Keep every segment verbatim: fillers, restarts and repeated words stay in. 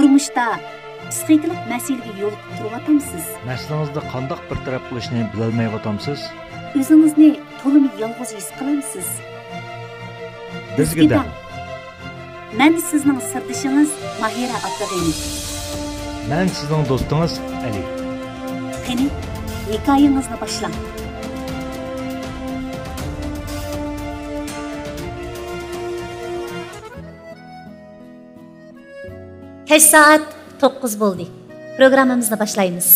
تۇرمۇشتا پىسخىكىلىق مەسىلىگە يولۇقۇپ تۇرۇۋاتامسىز؟ مەسىلىڭىزنى قانداق بىر تەرەپ قىلىشنى بىلەلمەيۋاتامسىز؟ ئۆزىڭىزنى تولىمۇ يالغۇز ھېس قىلامسىز؟ بىزگە دەڭ. مەن سىزنىڭ سىردىشىڭىز ماھىرە ئابدۇغېنى. مەن سىزنىڭ دوستىڭىز ئەلى. قېنى، ھېكايىڭىزنى باشلاڭ. كەچ سائەت توققۇز بولدى. پروگراممىمىزنى باشلايمىز.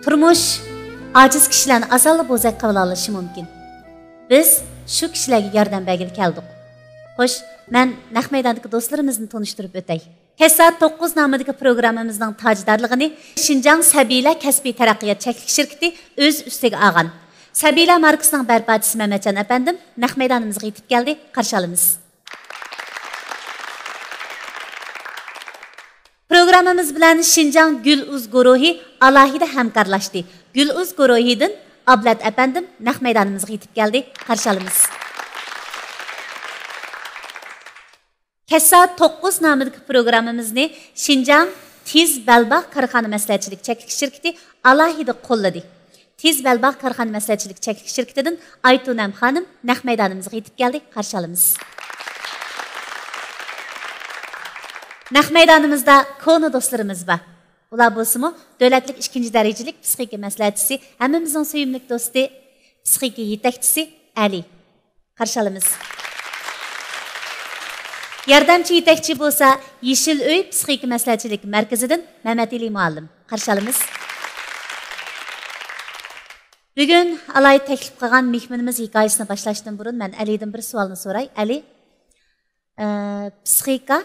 تۇرمۇش ئاجىز كىشىلەرنى ئاسانلا بوزەك قىلىۋالالىشى مۇمكىن. بىز شۇ كىشىلەرگە ياردەم بەرگىلى كەلدۇق. خوش، مەن نەق مەيداندىكى دوستلىرىمىزنى تونۇشتۇرۇپ ئۆتەي. كەچ سائەت توققۇز نامىدىكى پروگراممىمىزنىڭ تاجدارلىقىنى شىنجاڭ سەبىيلەر كەسپىي تەرەققىيات چەكلىك شىركىتى ئۆز ئۈستىگە ئالغان. سەبىيلەر ماركىسىنىڭ بەرپاچىسى مەمەتجان ئەپەندىم نەق مەيدانىمىزغا يېتىپ كەلدى، قارشى ئالىمىز. پروگراممىمىز بىلەن شىنجاڭ گۈل ئۈز گۇرۇھى ئالاھىدە ھەمكارلاشتى. گۈل ئۈز گۇرۇھىدىن ئابلەت ئەپەندىم نەق مەيدانىمىزغا يېتىپ كەلدى، قارشى ئالىمىز. كەچ سائەت توققۇز نامىدىكى پروگراممىمىزنى شىنجاڭ تېز بەلباغ كارخانا مەسلىھەتچىلىك چەكلىك شىركىتى ئالاھىدە قوللىدى. تېز بەلباغ كارخانا مەسلىھەتچىلىك چەكلىك شىركىتىدىن ئايتۇنەم خانىم نەق مەيدانىمىزغا يېتىپ كەلدى، قارشى ئالىمىز. نەق مەيدانىمىزدا كونا دوستلىرىمىز بار. ئۇلار بولسىمۇ دۆلەتلىك ئىككىنچى دەرىجىلىك پسىخىكا مەسلىھەتچىسى، ھەممىمىزنىڭ سۆيۈملۈك دوستى، پسىخىكا يېتەكچىسى ئەلى. قارشى ئالىمىز. ياردەمچى يېتەكچى بولسا يېشىل ئۆي پسىخىكا مەسلىھەتچىلىك مەركىزىدىن مەمەتئېلى مۇئەللىم. قارشى ئالىمىز. بۈگۈن ئالاھىدە تەكلىپ قىلغان مېھمىنىمىز ھېكايىسىنى باشلاشتىن بۇرۇن مەن ئەلىدىن بىر سوئالنى سوراي. ئەلى، ئە، پسىخىكا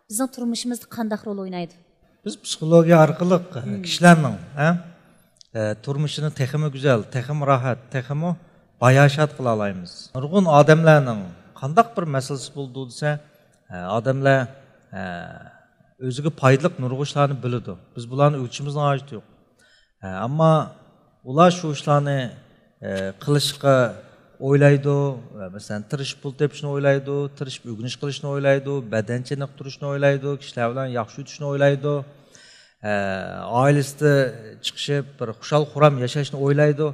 بىزنىڭ تۇرمۇشىمىزدا قانداق رول ئوينايدۇ؟ بىز پسىخولوگىيە ئارقىلىق، ئە، مم. كىشىلەرنىڭ، ھە، ئە، تۇرمۇشىنى تېخىمۇ گۈزەل، تېخىمۇ راھەت، تېخىمۇ باياشات قىلالايمىز. نۇرغۇن ئادەملەرنىڭ قانداق بىر مەسىلىسى بولىدۇ دېسە، ئە، ئادەملەر، ئە، ئۆزىگە پايدىلىق نۇرغۇن ئىشلارنى بىلىدۇ. بىز بۇلارنى ئۆگىتىشىمىزنىڭ ھاجىتى يوق. ئە، ئەمما ئۇلار شۇ ئىشلارنى، ئە، قىلىشقا ئويلايدۇ. ئە، مەسىلەن، تىرىشىپ پۇل تېپىشنى ئويلايدۇ، تىرىشىپ ئۆگىنىش قىلىشنى ئويلايدۇ، بەدەن چېنىقتۇرۇشنى ئويلايدۇ، كىشىلەر بىلەن ياخشى ئۆتۈشنى ئويلايدۇ. ئە، ئائىلىسىدە چىقىشىپ، بىر خۇشال-خۇرام ياشاشنى ئويلايدۇ،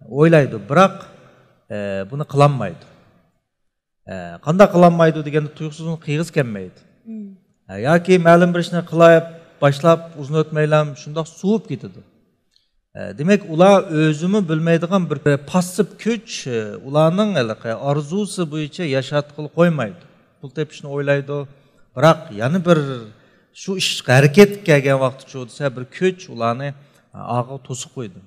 ئويلايدۇ، بىراق، ئە، بۇنى قىلالمايدۇ. ئە، قانداق قىلالمايدۇ دېگەندە، تۇيۇقسىز ئۇنىڭ قىلغۇسى كەلمەيدۇ. مم. ئە، ياكى مەلۇم بىر ئىشنى قىلاي، باشلاپ ئۇزۇن ئۆتمەيلا شۇنداق سوۋۇپ كېتىدۇ. ئە، دېمەك، ئۇلار ئۆزىمۇ بىلمەيدىغان بىر پاسسىپ كۈچ، ئە، ئۇلارنىڭ ھېلىقى ئارزۇسى بويىچە ياشاتقىلى قويمايدۇ. پۇل تېپىشنى ئويلايدۇ، بىراق يەنە بىر شۇ ئىش ھەرىكەتكە كەلگەن ۋاقتىچۇ دېسە، بىر كۈچ ئۇلارنى، ئە، ئارقىغا توسۇپ قويىدۇ.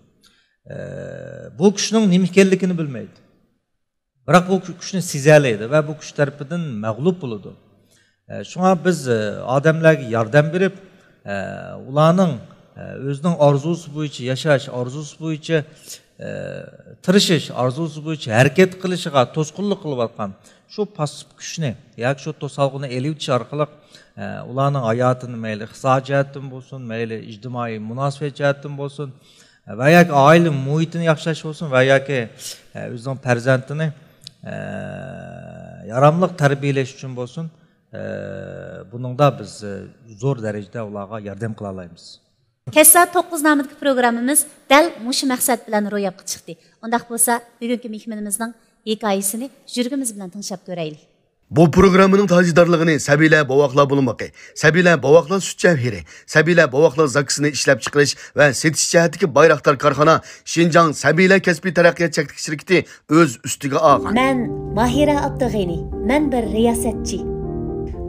ئە، بۇ كۈچنىڭ نېمە ئىكەنلىكىنى بىلمەيدۇ. بىراق بۇ كۈ-، كۈچنى سېزەلەيدۇ ۋە بۇ كۈچ تەرىپىدىن مەغلۇپ بولىدۇ. ئە، شۇڭا بىز، ئە، ئادەملەرگە ياردەم بېرىپ، ئە، ئۇلارنىڭ، ئە، ئۆزىنىڭ ئارزۇسى بويىچە ياشاش، ئارزۇسى بويىچە، ئە، تىرىشىش، ئارزۇسى بويىچە ھەرىكەت قىلىشىغا توسقۇنلۇق قىلىۋاتقان شۇ پاسسىپ كۈچنى ياكى شۇ توسالغۇنى ئېلىۋېتىش ئارقىلىق، ئە، ئۇلارنىڭ ھاياتىنى مەيلى ئىقتىسادىي جەھەتتىن بولسۇن، مەيلى ئىجتىمائىي مۇناسىۋەت جەھەتتىن بولسۇن، ۋە ياكى ئائىلە مۇھىتىنى ياخشىلاش بولسۇن، ۋە ياكى، ئە، ئۆزىنىڭ پەرزەنتىنى، ئە، ياراملىق تەربىيەلەش ئۈچۈن بولسۇن، ئە، بۇنىڭدا بىز، ئە، زور دەرىجىدە ئۇلارغا ياردەم قىلالايمىز. كەچ سائەت توققۇز نامىدىكى پروگراممىمىز دەل مۇشۇ مەقسەت بىلەن روياپقا چىقتى. ئۇنداق بولسا، بۈگۈنكى مېھمىنىمىزنىڭ ھېكايىسىنى يۈرىكىمىز بىلەن تىڭشاپ كۆرەيلى. بۇ پروگراممىنىڭ تاجدارلىقىنى سەبىيلەر بوۋاقلار بولمىقى، سەبىيلەر بوۋاقلار سۈت جەۋھىرى، سەبىيلەر بوۋاقلار زاكىسىنى ئىشلەپچىقىرىش ۋە سېتىش جەھەتتىكى بايراقدار كارخانا شىنجاڭ سەبىيلەر كەسپىي تەرەققىيات چەكلىك شىركىتى ئۆز ئۈستىگە ئالغان. مەن ماھىرە ئابدۇغېنى. مەن بىر رىياسەتچى.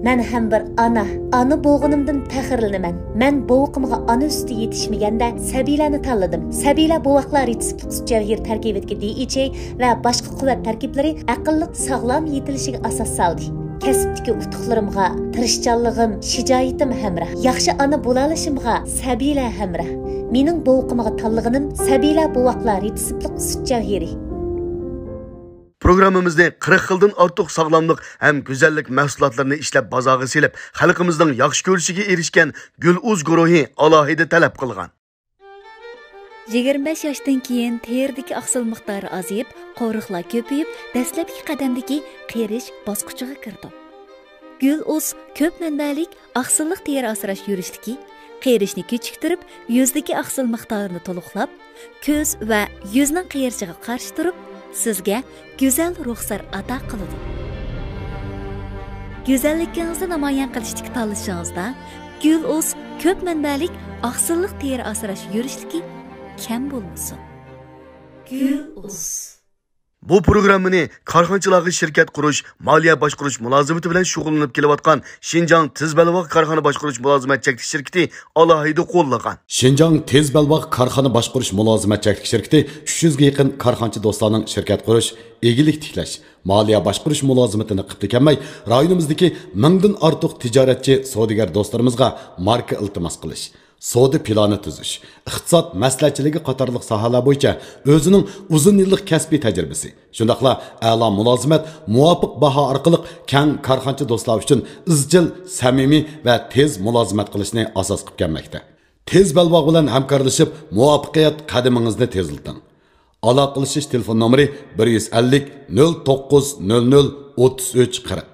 مەن ھەم بىر ئانا. ئانا بولغىنىمدىن پەخىرلىنىمەن. مەن بوۋىقىمغا ئانا سۈتى يېتىشمىگەندە سەبىيلەرنى تاللىدىم. سەبىيلەر بوۋاقلار رېتسېپلىق سۈت جەۋھىرى تەركىبىدىكى دى ئېيچ ئەي ۋە باشقا قۇۋۋەت تەركىبلىرى ئەقىللىق ساغلام يېتىلىشىگە ئاساس سالدى. كەسىپتىكى ئۇتۇقلىرىمغا، تىرىشچانلىقىم، شىجائىتىم ھەمراھ. ياخشى ئانا بولالىشىمغا سەبىيلەر ھەمراھ. مېنىڭ بوۋىقىمغا تاللىغىنىم سەبىيلەر بوۋاقلار رېتسېپلىق سۈت جەۋھىرى. پروگراممىمىزنى قىرىق خىلدىن ئارتۇق ساغلاملىق ھەم گۈزەللىك مەھسۇلاتلىرىنى ئىشلەپ بازارغا سېلىپ، خەلقىمىزنىڭ ياخشى كۆرۈشىگە ئېرىشكەن گۈل ئۈز گۇرۇھى ئالاھىدە تەلەپ قىلغان. يىگىرمە بەش ياشتىن كېيىن تېرىدىكى ئاقسىل مىقدارى ئازىيىپ، قورۇقلار كۆپىيىپ، دەسلەپكى قەدەمدىكى قېرىش باسقۇچىغا كىرىدۇ. گۈل ئۇز كۆپ مەنبەلىك ئاقسىللىق تېرە ئاسراش يۈرۈشلۈكى قېرىشنى كېچىكتۈرۈپ، يۈزدىكى ئاقسىل مىقدارىنى تولۇقلاپ، كۆز ۋە يۈزنىڭ قېرىشىغا قارشى تۇرۇپ، سىزگە گۈزەل رۇخسار ئاتا قىلىدۇ. گۈزەللىكىڭىزنى نامايان قىلىشتىكى تاللىشىڭىزدا گۈل ئۇز كۆپ مەنبەلىك ئاقسىللىق تېرە ئاسراش يۈرۈشلۈكى كەم بولمىسۇن. گۈل ئۇز. بۇ پروگراممىنى كارخانىچىلارغا شىركەت قۇرۇش، مالىيە باشقۇرۇش مۇلازىمىتى بىلەن شۇغۇللىنىپ كېلىۋاتقان شىنجاڭ تېز بەلباغ كارخانا باشقۇرۇش مۇلازىمەت چەكلىك شىركىتى ئالاھىدە قوللىغان. شىنجاڭ تېز بەلباغ كارخانا باشقۇرۇش مۇلازىمەت چەكلىك شىركىتى ئۈچ يۈزگە يېقىن كارخانىچى دوستلارنىڭ شىركەت قۇرۇش، ئىگىلىك تىكلەش، مالىيە باشقۇرۇش مۇلازىمىتىنى قىپتىكەنمەي، رايونىمىزدىكى مىڭدىن ئارتۇق تىجارەتچى، سودىگەر دوستلىرىمىزغا ماركا ئىلتىماس قىلىش، سودا پىلانى تۈزۈش، ئىقتىساد مەسلىھەتچىلىكى قاتارلىق ساھەلەر بويىچە ئۆزىنىڭ ئۇزۇن يىللىق كەسپىي تەجرىبىسى، شۇنداقلا ئەلا مۇلازىمەت، مۇۋاپىق باھا ئارقىلىق كەڭ كارخانىچى دوستلار ئۈچۈن ئىزچىل، سەمىمىي ۋە تېز مۇلازىمەت قىلىشنى ئاساس قىلىپ كەلمەكتە. تېز بەلباغ بىلەن ھەمكارلىشىپ، مۇۋەپپەقىيەت قەدىمىڭىزنى تېزلىتىڭ. ئالاقىلىشىش تېلېفون نومۇرى: بىر يۈز ئەللىك، نۆل توققۇز نۆل نۆل، ئوتتۇز ئۈچ، قىرىق.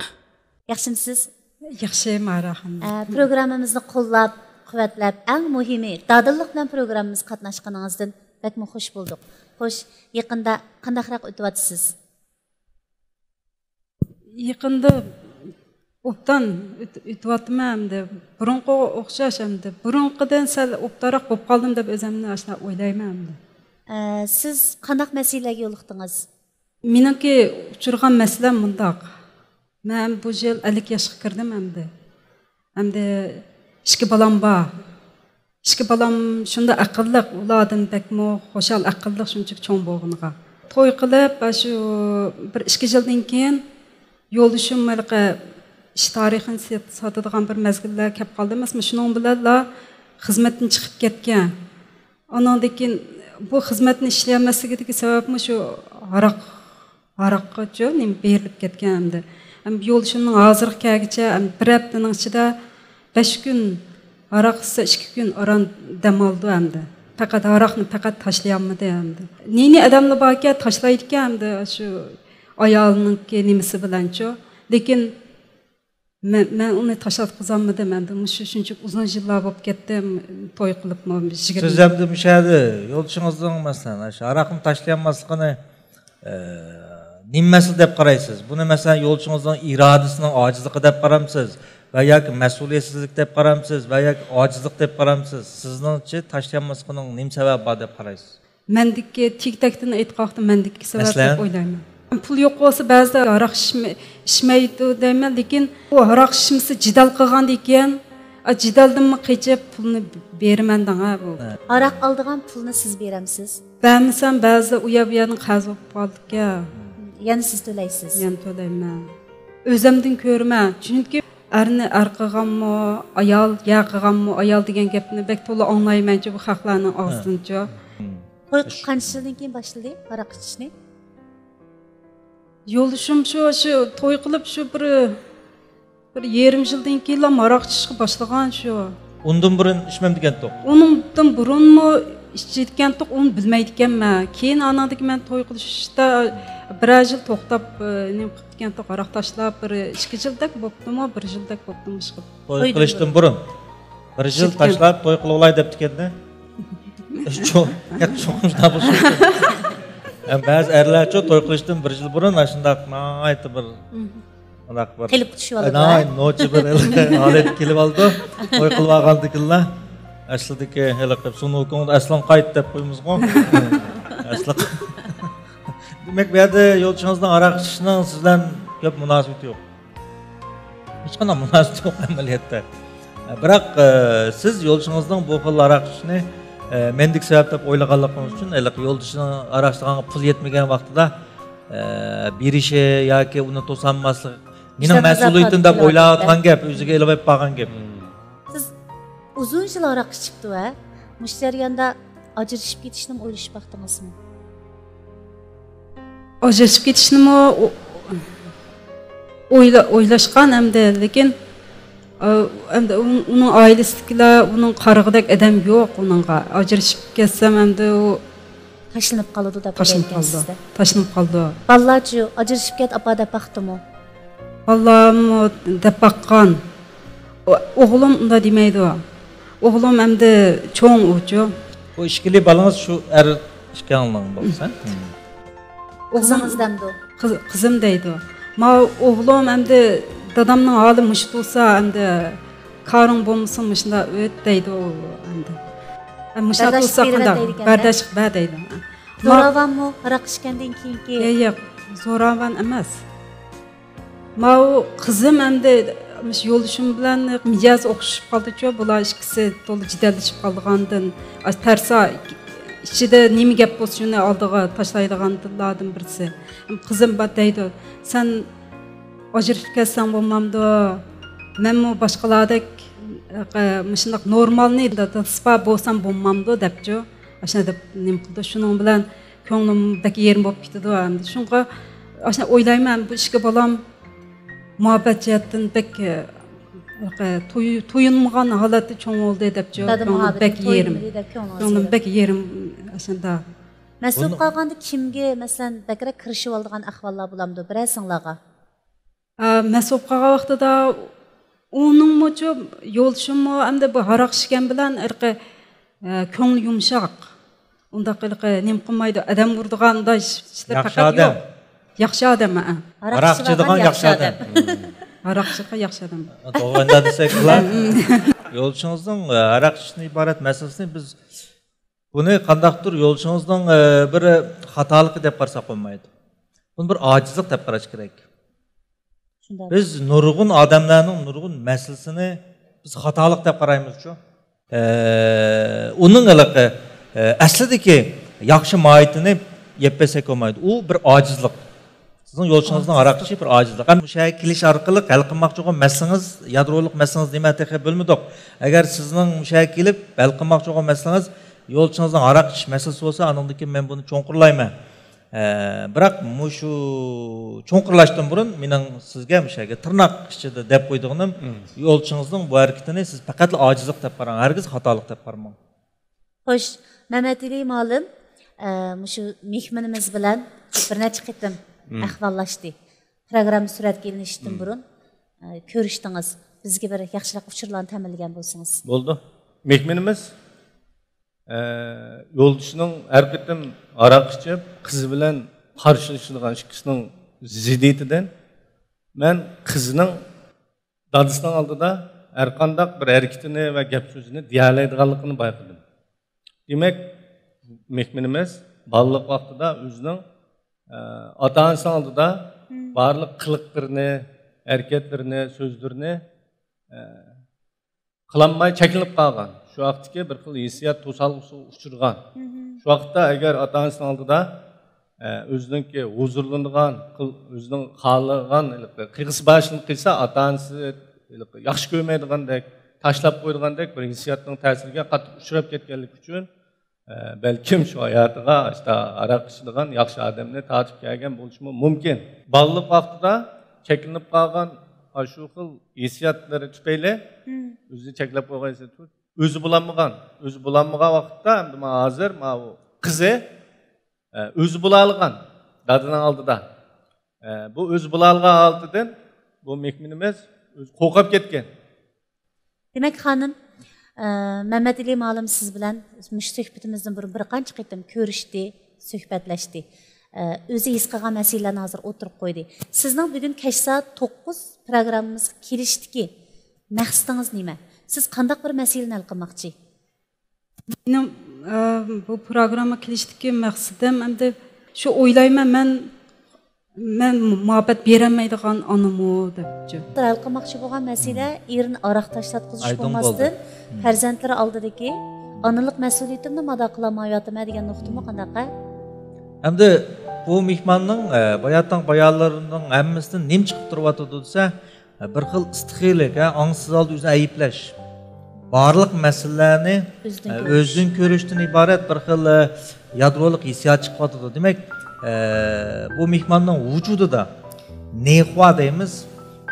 ياخشىمسىز؟ ياخشى، مارا خانىم. ئە، پروگراممىمىزنى قوللاپ، قۇۋۋەتلەپ، ئەڭ مۇھىمى، دادىللىق بىلەن پروگراممىمىزغا قاتناشقىنىڭىزدىن بەكمۇ خۇش بولدۇق. خوش، يېقىندا قانداقراق ئۆتۈۋاتىسىز؟ يېقىندا ئوبدان ئۆت-، ئۆتۈۋاتىمەن ئەمدى. بۇرۇنقىغا ئوخشاش ئەمدى. بۇرۇنقىدىن سەل ئوبدانراق بولۇپ قالدىم دەپ ئۆزۈمنى ئاشۇنداق ئويلايمەن ئەمدى. ئە، سىز قانداق مەسىلىلەرگە يولۇقتىڭىز؟ مېنىڭكى ئۇچرىغان مەسىلەم مۇنداق. مەن بۇ يىل ئەللىك ياشقا كىردىم ئەمدى. ئەمدى ئىككى بالام بار. ئىككى بالام شۇنداق ئەقىللىق، ئۇلاردىن بەكمۇ خۇشال، ئەقىللىق شۇنچىلىك چوڭ بولغىنىغا. توي قىلىپ، ئاشۇ بىر ئىككى يىلدىن كېيىن يولدىشىم ھېلىقى ئىش تارىخىنى سات-، ساتىدىغان بىر مەزگىللەر كەپ قالدى ئەمەسمۇ، شۇنىڭ بىلەنلا خىزمەتتىن چىقىپ كەتكەن. ئاناندىن كېيىن بۇ خىزمەتنى ئىشلىيەلمەسلىكىدىكى سەۋەبمۇ شۇ ھاراق، ھاراققىچۇ نېمە بېرىلىپ كەتكەن ئەمدى. ئەمدى يولدىشىمنىڭ ھازىرغا كەلگۈچە ئەمدى بىر ھەپتىنىڭ ئىچىدە بەش كۈن ھاراق ئىچسە، ئىككى كۈن ئاران دەم ئالىدۇ ئەمدى. پەقەت ھاراقنى پەقەت تاشلىيالمىدى ئەمدى. نى-نى ئادەملەر باركەن، تاشلايدىكەن ئەمدى شۇ ئايالىنىڭكى نېمىسى بىلەنچۇ. لېكىن مەن، مەن ئۇنى تاشلاتقۇزالمىدىم ئەمدى. مۇشۇ شۇنچە ئۇزۇن يىللار بولۇپ كەتتى، توي قىلىپمۇ يىگىرمە. سىز ئەمدى مۇشۇ يەردە يولدىشىڭىزنىڭ، مەسىلەن، ئاشۇ ھاراقنى تاشلىيالماسلىقىنى، ئە، نېمە مەسىلە دەپ قارايسىز؟ بۇنى، مەسىلەن، يولدىشىڭىزنىڭ ئىرادىسىنىڭ ئاجىزلىقى دەپ قارامسىز؟ ۋە ياكى مەسئۇلىيەتسىزلىك دەپ قارامسىز؟ ۋە ياكى ئاجىزلىق دەپ قارامسىز؟ سىزنىڭچە تاشلىيالماسلىقىنىڭ نېمە سەۋەبى بار دەپ قارايسىز؟ مەندىكى تېگى-تەكتىن ئېيتقاقتا، مەندىكى سەۋەب دەپ ئويلايمەن. پۇل يوق بولسا، بەزىدە ھاراق ئىچمە-، ئىچمەيدۇ دەيمەن، لېكىن ئۇ ھاراق ئىچمىسە، جېدەل قىلغاندىكىن، ئا، جېدەلدىنمۇ قېچىپ، پۇلنى بېرىمەن دەڭ، ھە، بۇ. ھە. ھاراق ئالىدىغان پۇلنى سىز بېرەمسىز؟ بەرمىسەم، بەزىدە ئۇ يەر بۇ يەردىن قەرز بولۇپ قالىدىكەن. يەنە سىز تۆلەيسىز؟ يەنە تۆلەيمەن. ئۆزۈمدىن كۆرىمەن. چۈنكى ئەرنى ئەر قىلغانمۇ ئايال، يەر قىلغانمۇ ئايال دېگەن گەپنى بەك تولا ئاڭلايمەنچۇ بۇ خەقلەرنىڭ ئاغزىدىنچۇ. توي قىلىپ قانچە يىلدىن كېيىن باشلىدى ھاراق ئىچىشنى؟ يولدىشىم شۇ، شۇ توي قىلىپ شۇ بىر، بىر يېرىم يىلدىن كېيىنلا ھاراق ئىچىشكە باشلىغان شۇ. ئۇندىن بۇرۇن ئىچمەمدىكەنتۇق؟ ئۇنىڭدىن بۇرۇنمۇ ئىچىدىكەنتۇق، ئۇنى بىلمەيدىكەنمەن. كېيىن ئاناڭدىكى مەن توي قىلىشتا بىرەر يىل توختاپ، نېمە قىپتىكەنتۇق، ھاراق تاشلاپ، بىر ئىككى يىلدەك بوپتىمۇ، بىر يىلدەك بوپتىمۇ ئىشقىلىپ. توي قىلىشتىن بۇرۇن بىر يىل تاشلاپ توي قىلىۋالاي دەپتىكەن-دە. چوڭ، چوڭ شۇنداق بولسۇن. بەزى ئەرلەرچۇ توي قىلىشتىن بىر يىل بۇرۇن ئاشۇنداق ناھايىتى بىر، مم، ئۇنداق بىر قىلىپ كۈتۈشۈۋالىدۇ، ناھايىتى نوچى بىر ھالەتكە كېلىۋالىدۇ. توي قىلىۋالغاندىكىنلا ئەسلىدىكى ھېلىقى سۇنۇكۇڭدا ئەسلىڭ قايت دەپ قويىمىزغۇ. ئەسلى. دېمەك، بۇ يەردە يولدىشىڭىزنىڭ ھاراق ئىچىشىنىڭ سىز بىلەن كۆپ مۇناسىۋىتى يوق. ھېچقانداق مۇناسىۋىتى يوق ئەمەلىيەتتە. بىراق، ئە، سىز يولدىشىڭىزنىڭ بۇ خىل ھاراق ئىچىشىنى، ئە، مەندىكى سەۋەب دەپ ئويلىغانلىقىڭىز ئۈچۈن، ھېلىقى يولدىشىنىڭ ھاراق ئىچىدىغانغا پۇل يەتمىگەن ۋاقتىدا، ئە، بېرىشى ياكى ئۇنى توسالماسلىقى مېنىڭ مەسئۇلىيىتىم دەپ ئويلاۋاتقان گەپ، ئۆزىگە ئېلىۋېلىپ بارغان گەپ. سىز ئۇزۇن يىل ھاراق ئىچىپتۇ ھە؟ مۇشۇ جەرياندا ئاجرىشىپ كېتىشنىمۇ ئويلىشىپ باقتىڭىزمۇ؟ ئاجرىشىپ كېتىشنىمۇ ئو-، ئويلا-، ئويلاشقان ئەمدى، لېكىن، ئە، ئەمدى ئۇن-، ئۇنىڭ ئائىلىسىدىكىلەر ئۇنىڭ قارىغۇدەك ئادەم يوق ئۇنىڭغا. ئاجرىشىپ كەتسەم ئەمدى ئۇ تاشلىنىپ قالىدۇ دەپ تاشلىنىپ قالىدۇ. تاشلىنىپ قالىدۇ. بالىلارچۇ، ئاجرىشىپ كەت ئاپا دەپ باقتىمۇ؟ بالاممۇ دەپ باققان. ئو-، ئوغلۇم ئۇنداق دېمەيدۇ. ئوغلۇم ئەمدى چوڭ ئۇچۇ. بۇ ئىككىلى بالىڭىز شۇ ئەر ئىككىڭلىڭ بولسا؟ ئوغلۇم قىزىڭىز دەمدۇ؟ قىز-، قىزىم دەيدۇ. ما ئوغلۇم ئەمدى دادامنىڭ ھالى مۇشۇ تۇرسا ئەمدى كارىڭ بولمىسۇن مۇشۇنداق ئۆت دەيدۇ ئەمدى. مۇشۇنداق تۇرسا قانداق؟ بەرداشلىق بەر دەيدۇ. زوراۋانمۇ ھاراق ئىچكەندىن كېيىنكى؟ ياق، ياق، زوراۋان ئەمەس. ماۋۇ قىزىم ئەمدى مۇشۇ يولدىشىم بىلەن مىجەزى ئوخشىشىپ قالدىچۇ، بۇلار ئىككىسى تولا جېدەللىشىپ قالىدىغاندىن، تەرسا ئىچىدە نېمە گەپ بولسا شۇنى ئالدىغا تاشلايدىغاندىنلاردىن بىرسى. قىزىم بار دەيدۇ، سەن ئاجرىشىپ كەتسەڭ بولمامدۇ؟ مەنمۇ باشقىلاردەك، ئە، مۇشۇنداق نورمالنى دادىسى بار بولسام بولمامدۇ دەپچۇ. ئاشۇنداق دەپ نېمە قىلىدۇ. شۇنىڭ بىلەن كۆڭلۈم بەك يېرىم بولۇپ كېتىدۇ ئەمدى. شۇڭا ئاشۇنداق ئويلايمەن، بۇ ئىككى بالام مۇھەببەت جەھەتتىن بەك، ئە، توي-، تويۇنمىغان ھالەتتە چوڭ بولدى دەپچۇ. دادا كۆڭلۈم مۇھەببىتىنى بەك يېرىم. تويۇنمىدى دەپ كۆڭلىڭىز كۆڭلۈم يېرىم. بەك يېرىم ئاشۇنداق. مەس بولۇپ قالغاندا كىمگە، مەسىلەن، بەكرەك كىرىشىۋالىدىغان ئەھۋاللار بولامدۇ؟ بىرەرسىڭلارغا؟ ئا، مەس بولۇپ قالغان ۋاقتىدا ئۇنىڭمۇچۇ، يولدىشىممۇ ئەمدى بۇ ھاراق ئىچكەن بىلەن ھېلىقى، ئە، كۆڭلى يۇمشاق. ئۇنداق ھېلىقى نېمە قىلمايدۇ، ئادەم ئۇرىدىغان ئۇنداق ئىشلار پەقەت يوق. ياخشى ئادەم. ياخشى ئادەم، ھە. ھاراق ئىچىدىغان ياخشى ئادەم. ھاراق ئىچىدىغان ياخشى ئادەم. توغرا دېسەك بولار. يولدىشىڭىزنىڭ، ئە، ھاراق ئىچىشتىن ئىبارەت مەسىلىسىنى بىز بۇنى قانداقتۇر يولدىشىڭىزنىڭ، ئە، بىر خاتالىقى دەپ قارىساق بولمايدۇ. بۇنى بىر ئاجىزلىق دەپ قاراش كېرەك. شۇنداق. بىز نۇرغۇن ئادەملەرنىڭ نۇرغۇن مەسىلىسىنى بىز خاتالىق دەپ قارايمىزچۇ؟ ئە، ئۇنىڭ ھېلىقى، ئە، ئەسلىدىكى ياخشى ماھىيىتىنى يەپ بەرسەك بولمايدۇ. ئۇ بىر ئاجىزلىق. سىزنىڭ يولدىشىڭىزنىڭ ھاراق ئىچىشى بىر ئاجىزلىق. ھەم مۇشۇ يەرگە كېلىش ئارقىلىق ھەل قىلماقچى بولغان مەسىلىڭىز، يادرولۇق مەسىلىڭىز نېمە تېخى بىلمىدۇق. ئەگەر سىزنىڭ مۇشۇ يەرگە كېلىپ ھەل قىلماقچى بولغان مەسىلىڭىز يولدىشىڭىزنىڭ ھاراق ئىچىش مەسىلىسى بولسا، ئانىڭدىن كېيىن مەن بۇنى چوڭقۇرلايمەن. ئە، بىراق مۇشۇ چوڭقۇرلاشتىن بۇرۇن مېنىڭ سىزگە مۇشۇ يەرگە تىرناق ئىچىدە دەپ قويىدىغىنىم، يولدىشىڭىزنىڭ بۇ ھەرىكىتىنى سىز پەقەتلا ئاجىزلىق دەپ قاراڭ، ھەرگىز خاتالىق دەپ قارىماڭ. خوش، مەمەتئېلى مۇئەللىم، ئە، مۇشۇ مېھمىنىمىز بىلەن بىر نەچچە قېتىم ئەھۋاللاشتى. پروگرامما سۈرەتكە ئېلىنىشتىن بۇرۇن، ئە، كۆرۈشتىڭىز. بىزگە بىر ياخشىراق ئۇچۇرلارنى تەمىنلىگەن بولسىڭىز. بولدى. مېھمىنىمىز، ئە، يولدىشىنىڭ ھەر قېتىم ھاراق ئىچىپ، قىزى بىلەن قارشىلىشىدىغان ئىككىسىنىڭ زىددىيىتىدىن مەن قىزنىڭ دادىسىنىڭ ئالدىدا ھەرقانداق بىر ھەرىكىتىنى ۋە گەپ سۆزىنى دېيەلەيدىغانلىقىنى بايقىدىم. دېمەك، مېھمىنىمىز بالىلىق ۋاقتىدا ئۆزىنىڭ، ئە، ئاتا-ئانىسىنىڭ ئالدىدا بارلىق قىلىقلىرىنى، ھەرىكەتلىرىنى، سۆزلىرىنى، ئە، قىلالماي چەكلىنىپ قالغان. شۇ ۋاقىتتىكى بىر خىل ھېسسىيات توسالغۇسىغا ئۇچرىغان. شۇ ۋاقىتتا ئەگەر ئاتا-ئانىسىنىڭ ئالدىدا ئە، ئۆزىنىڭكى ھۇزۇرلىنىدىغان، قىل-، ئۆزىنىڭ خالىغان ھېلىقى قىلغۇسى بار ئىشنى قىلسا، ئاتا-ئانىسى ھېلىقى ياخشى كۆرمەيدىغاندەك، تاشلاپ قويىدىغاندەك بىر ھېسسىياتنىڭ تەسىرىگە قاتتىق ئۇچراپ كەتكەنلىكى ئۈچۈن، ئە، بەلكىم شۇ ھاياتىغا ئاشتا ھاراق ئىچىدىغان ياخشى ئادەمنى تارتىپ كەلگەن بولۇشىمۇ مۇمكىن. بالىلىق ۋاقتىدا چەكلىنىپ قالغان ئاشۇ خىل ھېسسىياتلىرى تۈپەيلى ئۆزىنى چەكلەپ قويغان ھېسسىيات، ئۆزى بولالمىغان، ئۆزى بولالمىغان ۋاقىتتا، ئەمدى مانا ھازىر ماۋۇ قىزى ئە، ئۆزى بولالىغان، دادىنىڭ ئالدىدا. ئە، بۇ ئۆزى بولالىغان ھالىتىدىن بۇ مېھمىنىمىز ئۆزى قورقۇپ كەتكەن. دېمەك، خانىم، ئە، مەمەتئېلى مۇئەللىم سىز بىلەن مۇشۇ سۆھبىتىمىزدىن بۇرۇن بىر قانچە قېتىم كۆرۈشتى، سۆھبەتلەشتى. ئە، ئۆزى ھېس قىلغان مەسىلىلەرنى ھازىر ئوتتۇرىغا قويدى. سىزنىڭ بۈگۈن كەچ سائەت توققۇز پروگراممىمىزغا كېلىشتىكى مەقسىتىڭىز نېمە؟ سىز قانداق بىر مەسىلىنى ھەل قىلماقچى؟ مېنىڭ، ئە، بۇ پروگرامما كېلىشتىكى مەقسىتىم ئەمدى شۇ ئويلايمەن، مەن، مەن مۇھەببەت بېرەلمەيدىغان ئانىمۇ دەپچۇ. ھەل قىلماقچى بولغان مەسىلە ئېرىنى ئاراق تاشلاتقۇزۇش بولماستىن، پەرزەنتلىرى ئالدىدىكى ئانىلىق مەسئۇلىيىتىمنىمۇ ئادا قىلالمايۋاتىمەن دېگەن نۇقتىمۇ قانداق؟ ئەمدى بۇ مېھماننىڭ، ئە، باياتنىڭ بايانلىرىنىڭ ھەممىسىدىن نېمە چىقىپ تۇرۇۋاتىدۇ دېسە، بىر خىل ئىستىخىيلىك، ھە، ئاڭسىز ھالدا ئۆزىنى ئەيىبلەش. بارلىق مەسىلىلەرنى، ئۆزىدىن ھە، كۆرۈش. ئۆزىدىن كۆرۈشتىن ئىبارەت بىر خىل، ھە، يادرولۇق ھېسسىيات چىقىۋاتىدۇ. دېمەك، ئە، بۇ مېھماننىڭ ۋۇجۇدىدا نېخۇا دەيمىز،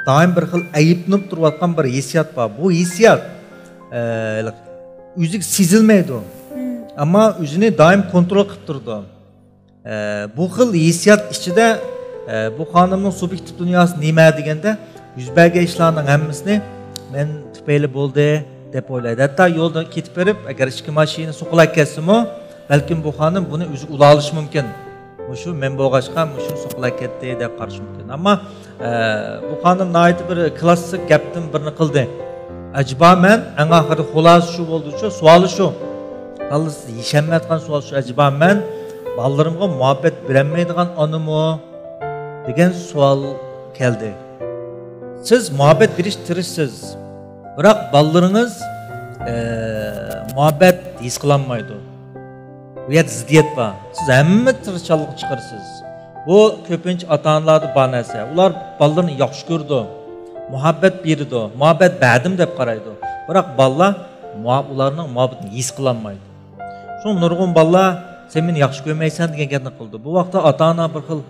دائىم بىر خىل ئەيىبلىنىپ تۇرۇۋاتقان بىر ھېسسىيات بار. بۇ ھېسسىيات، ئە، ئۆزىگە سېزىلمەيدۇ. ئەمما ئۆزىنى دائىم كونترول قىلىپ تۇرىدۇ. ئە، بۇ خىل ھېسسىيات ئىچىدە، ئە، بۇ خانىمنىڭ سۇبيېكتىپ دۇنياسى نېمە دېگەندە، يۈز بەرگەن ئىشلارنىڭ ھەممىسىنى مەن تۈپەيلى بولدى دەپ ئويلايدۇ. ھەتتا يولدا كېتىپ بېرىپ، ئەگەر ئىككى ماشىنا سوقۇلۇپ كەتسىمۇ، بەلكىم بۇ خانىم بۇنى ئۆزى ئۇلالىشى مۇمكىن. مۇشۇ مەن بولغاچقا، مۇشۇ سوقۇلۇپ كەتتى دەپ قارىشى مۇمكىن. ئەمما، ئە، بۇ خانىم ناھايىتى بىر كلاسسىك گەپتىن بىرنى قىلدى. ئەجەبا مەن، ئەڭ ئاخىرى خۇلاسە شۇ بولدى شۇ، سوئالى شۇ. بالىسى يېشەلمەيدىغان سوئال شۇ، ئەجەبا مەن بالىلىرىمغا مۇھەببەت بېرەلمەيدىغان ئانىمۇ؟ دېگەن سوئال كەلدى. سىز مۇھەببەت بېرىش تىرىشسىز، بىراق بالىلىرىڭىز، ئە، مۇھەببەت ھېس قىلالمايدۇ. بۇ يەردە زىددىيەت بار. سىز ھەممە تىرىشچانلىقنى چىقىرىسىز. بۇ كۆپىنچە ئاتا-ئانىلاردا بار نەرسە. ئۇلار بالىلىرىنى ياخشى كۆرىدۇ، مۇھەببەت بېرىدۇ، مۇھەببەت بەردىم دەپ قارايدۇ. بىراق بالىلار مۇھەب-، ئۇلارنىڭ مۇھەببىتىنى ھېس قىلالمايدۇ. شۇڭا نۇرغۇن بالىلار، «سەن مېنى ياخشى كۆرمەيسەن» دېگەن گەپنى قىلىدۇ. بۇ ۋاقىتتا ئاتا-ئانا بىر خىل،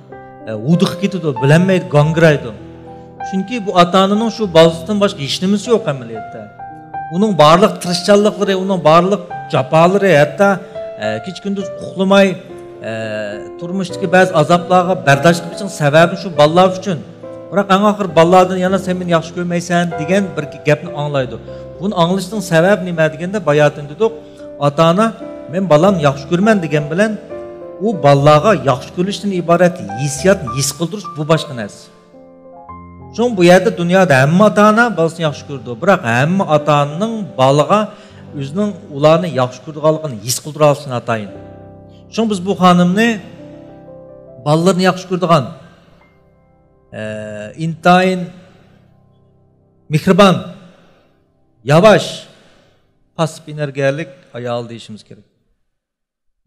ئە، ھودۇقۇپ كېتىدۇ، بىلەلمەيدۇ، گاڭگىرايدۇ. چۈنكى بۇ ئاتا-ئانىنىڭ شۇ بالىسىدىن باشقا ھېچنېمىسى يوق ئەمەلىيەتتە. ئۇنىڭ بارلىق تىرىشچانلىقلىرى، ئۇنىڭ بارلىق جاپالىرى، ھەتتا، ئە، كېچە-كۈندۈز ئۇخلىماي، ئە، تۇرمۇشتىكى بەزى ئازابلارغا بەرداشلىق قىلىشنىڭ سەۋەبى شۇ بالىلار ئۈچۈن. بىراق ئەڭ ئاخىرى بالىلاردىن يەنە «سەن مېنى ياخشى كۆرمەيسەن» دېگەن بىر گەپنى ئاڭلايدۇ. بۇنى ئاڭلىشنىڭ سەۋەبى نېمە دېگەندە، باياتىن دېدۇق، ئاتا-ئانا، «مەن بالامنى ياخشى كۆرىمەن» دېگەن بىلەن، ئۇ بالىلارغا ياخشى كۆرۈلۈشتىن ئىبارەت ھېسسىياتنى ھېس قىلدۇرۇش، بۇ باشقا نەرسە. شۇڭا بۇ يەردە دۇنيادا ھەممە ئاتا-ئانا بالىسىنى ياخشى كۆرىدۇ، بىراق ھەممە ئاتا-ئانىنىڭ بالىغا ئۆزىنىڭ ئۇلارنى ياخشى كۆرىدىغانلىقىنى ھېس قىلدۇرالىشى ناتايىن. شۇڭا بىز بۇ خانىمنى بالىلىرىنى ياخشى كۆرىدىغان، ئە، ئىنتايىن مېھرىبان، ياۋاش، پاسسىپ ئېنېرگىيەلىك ئايال دېيىشىمىز كېرەك.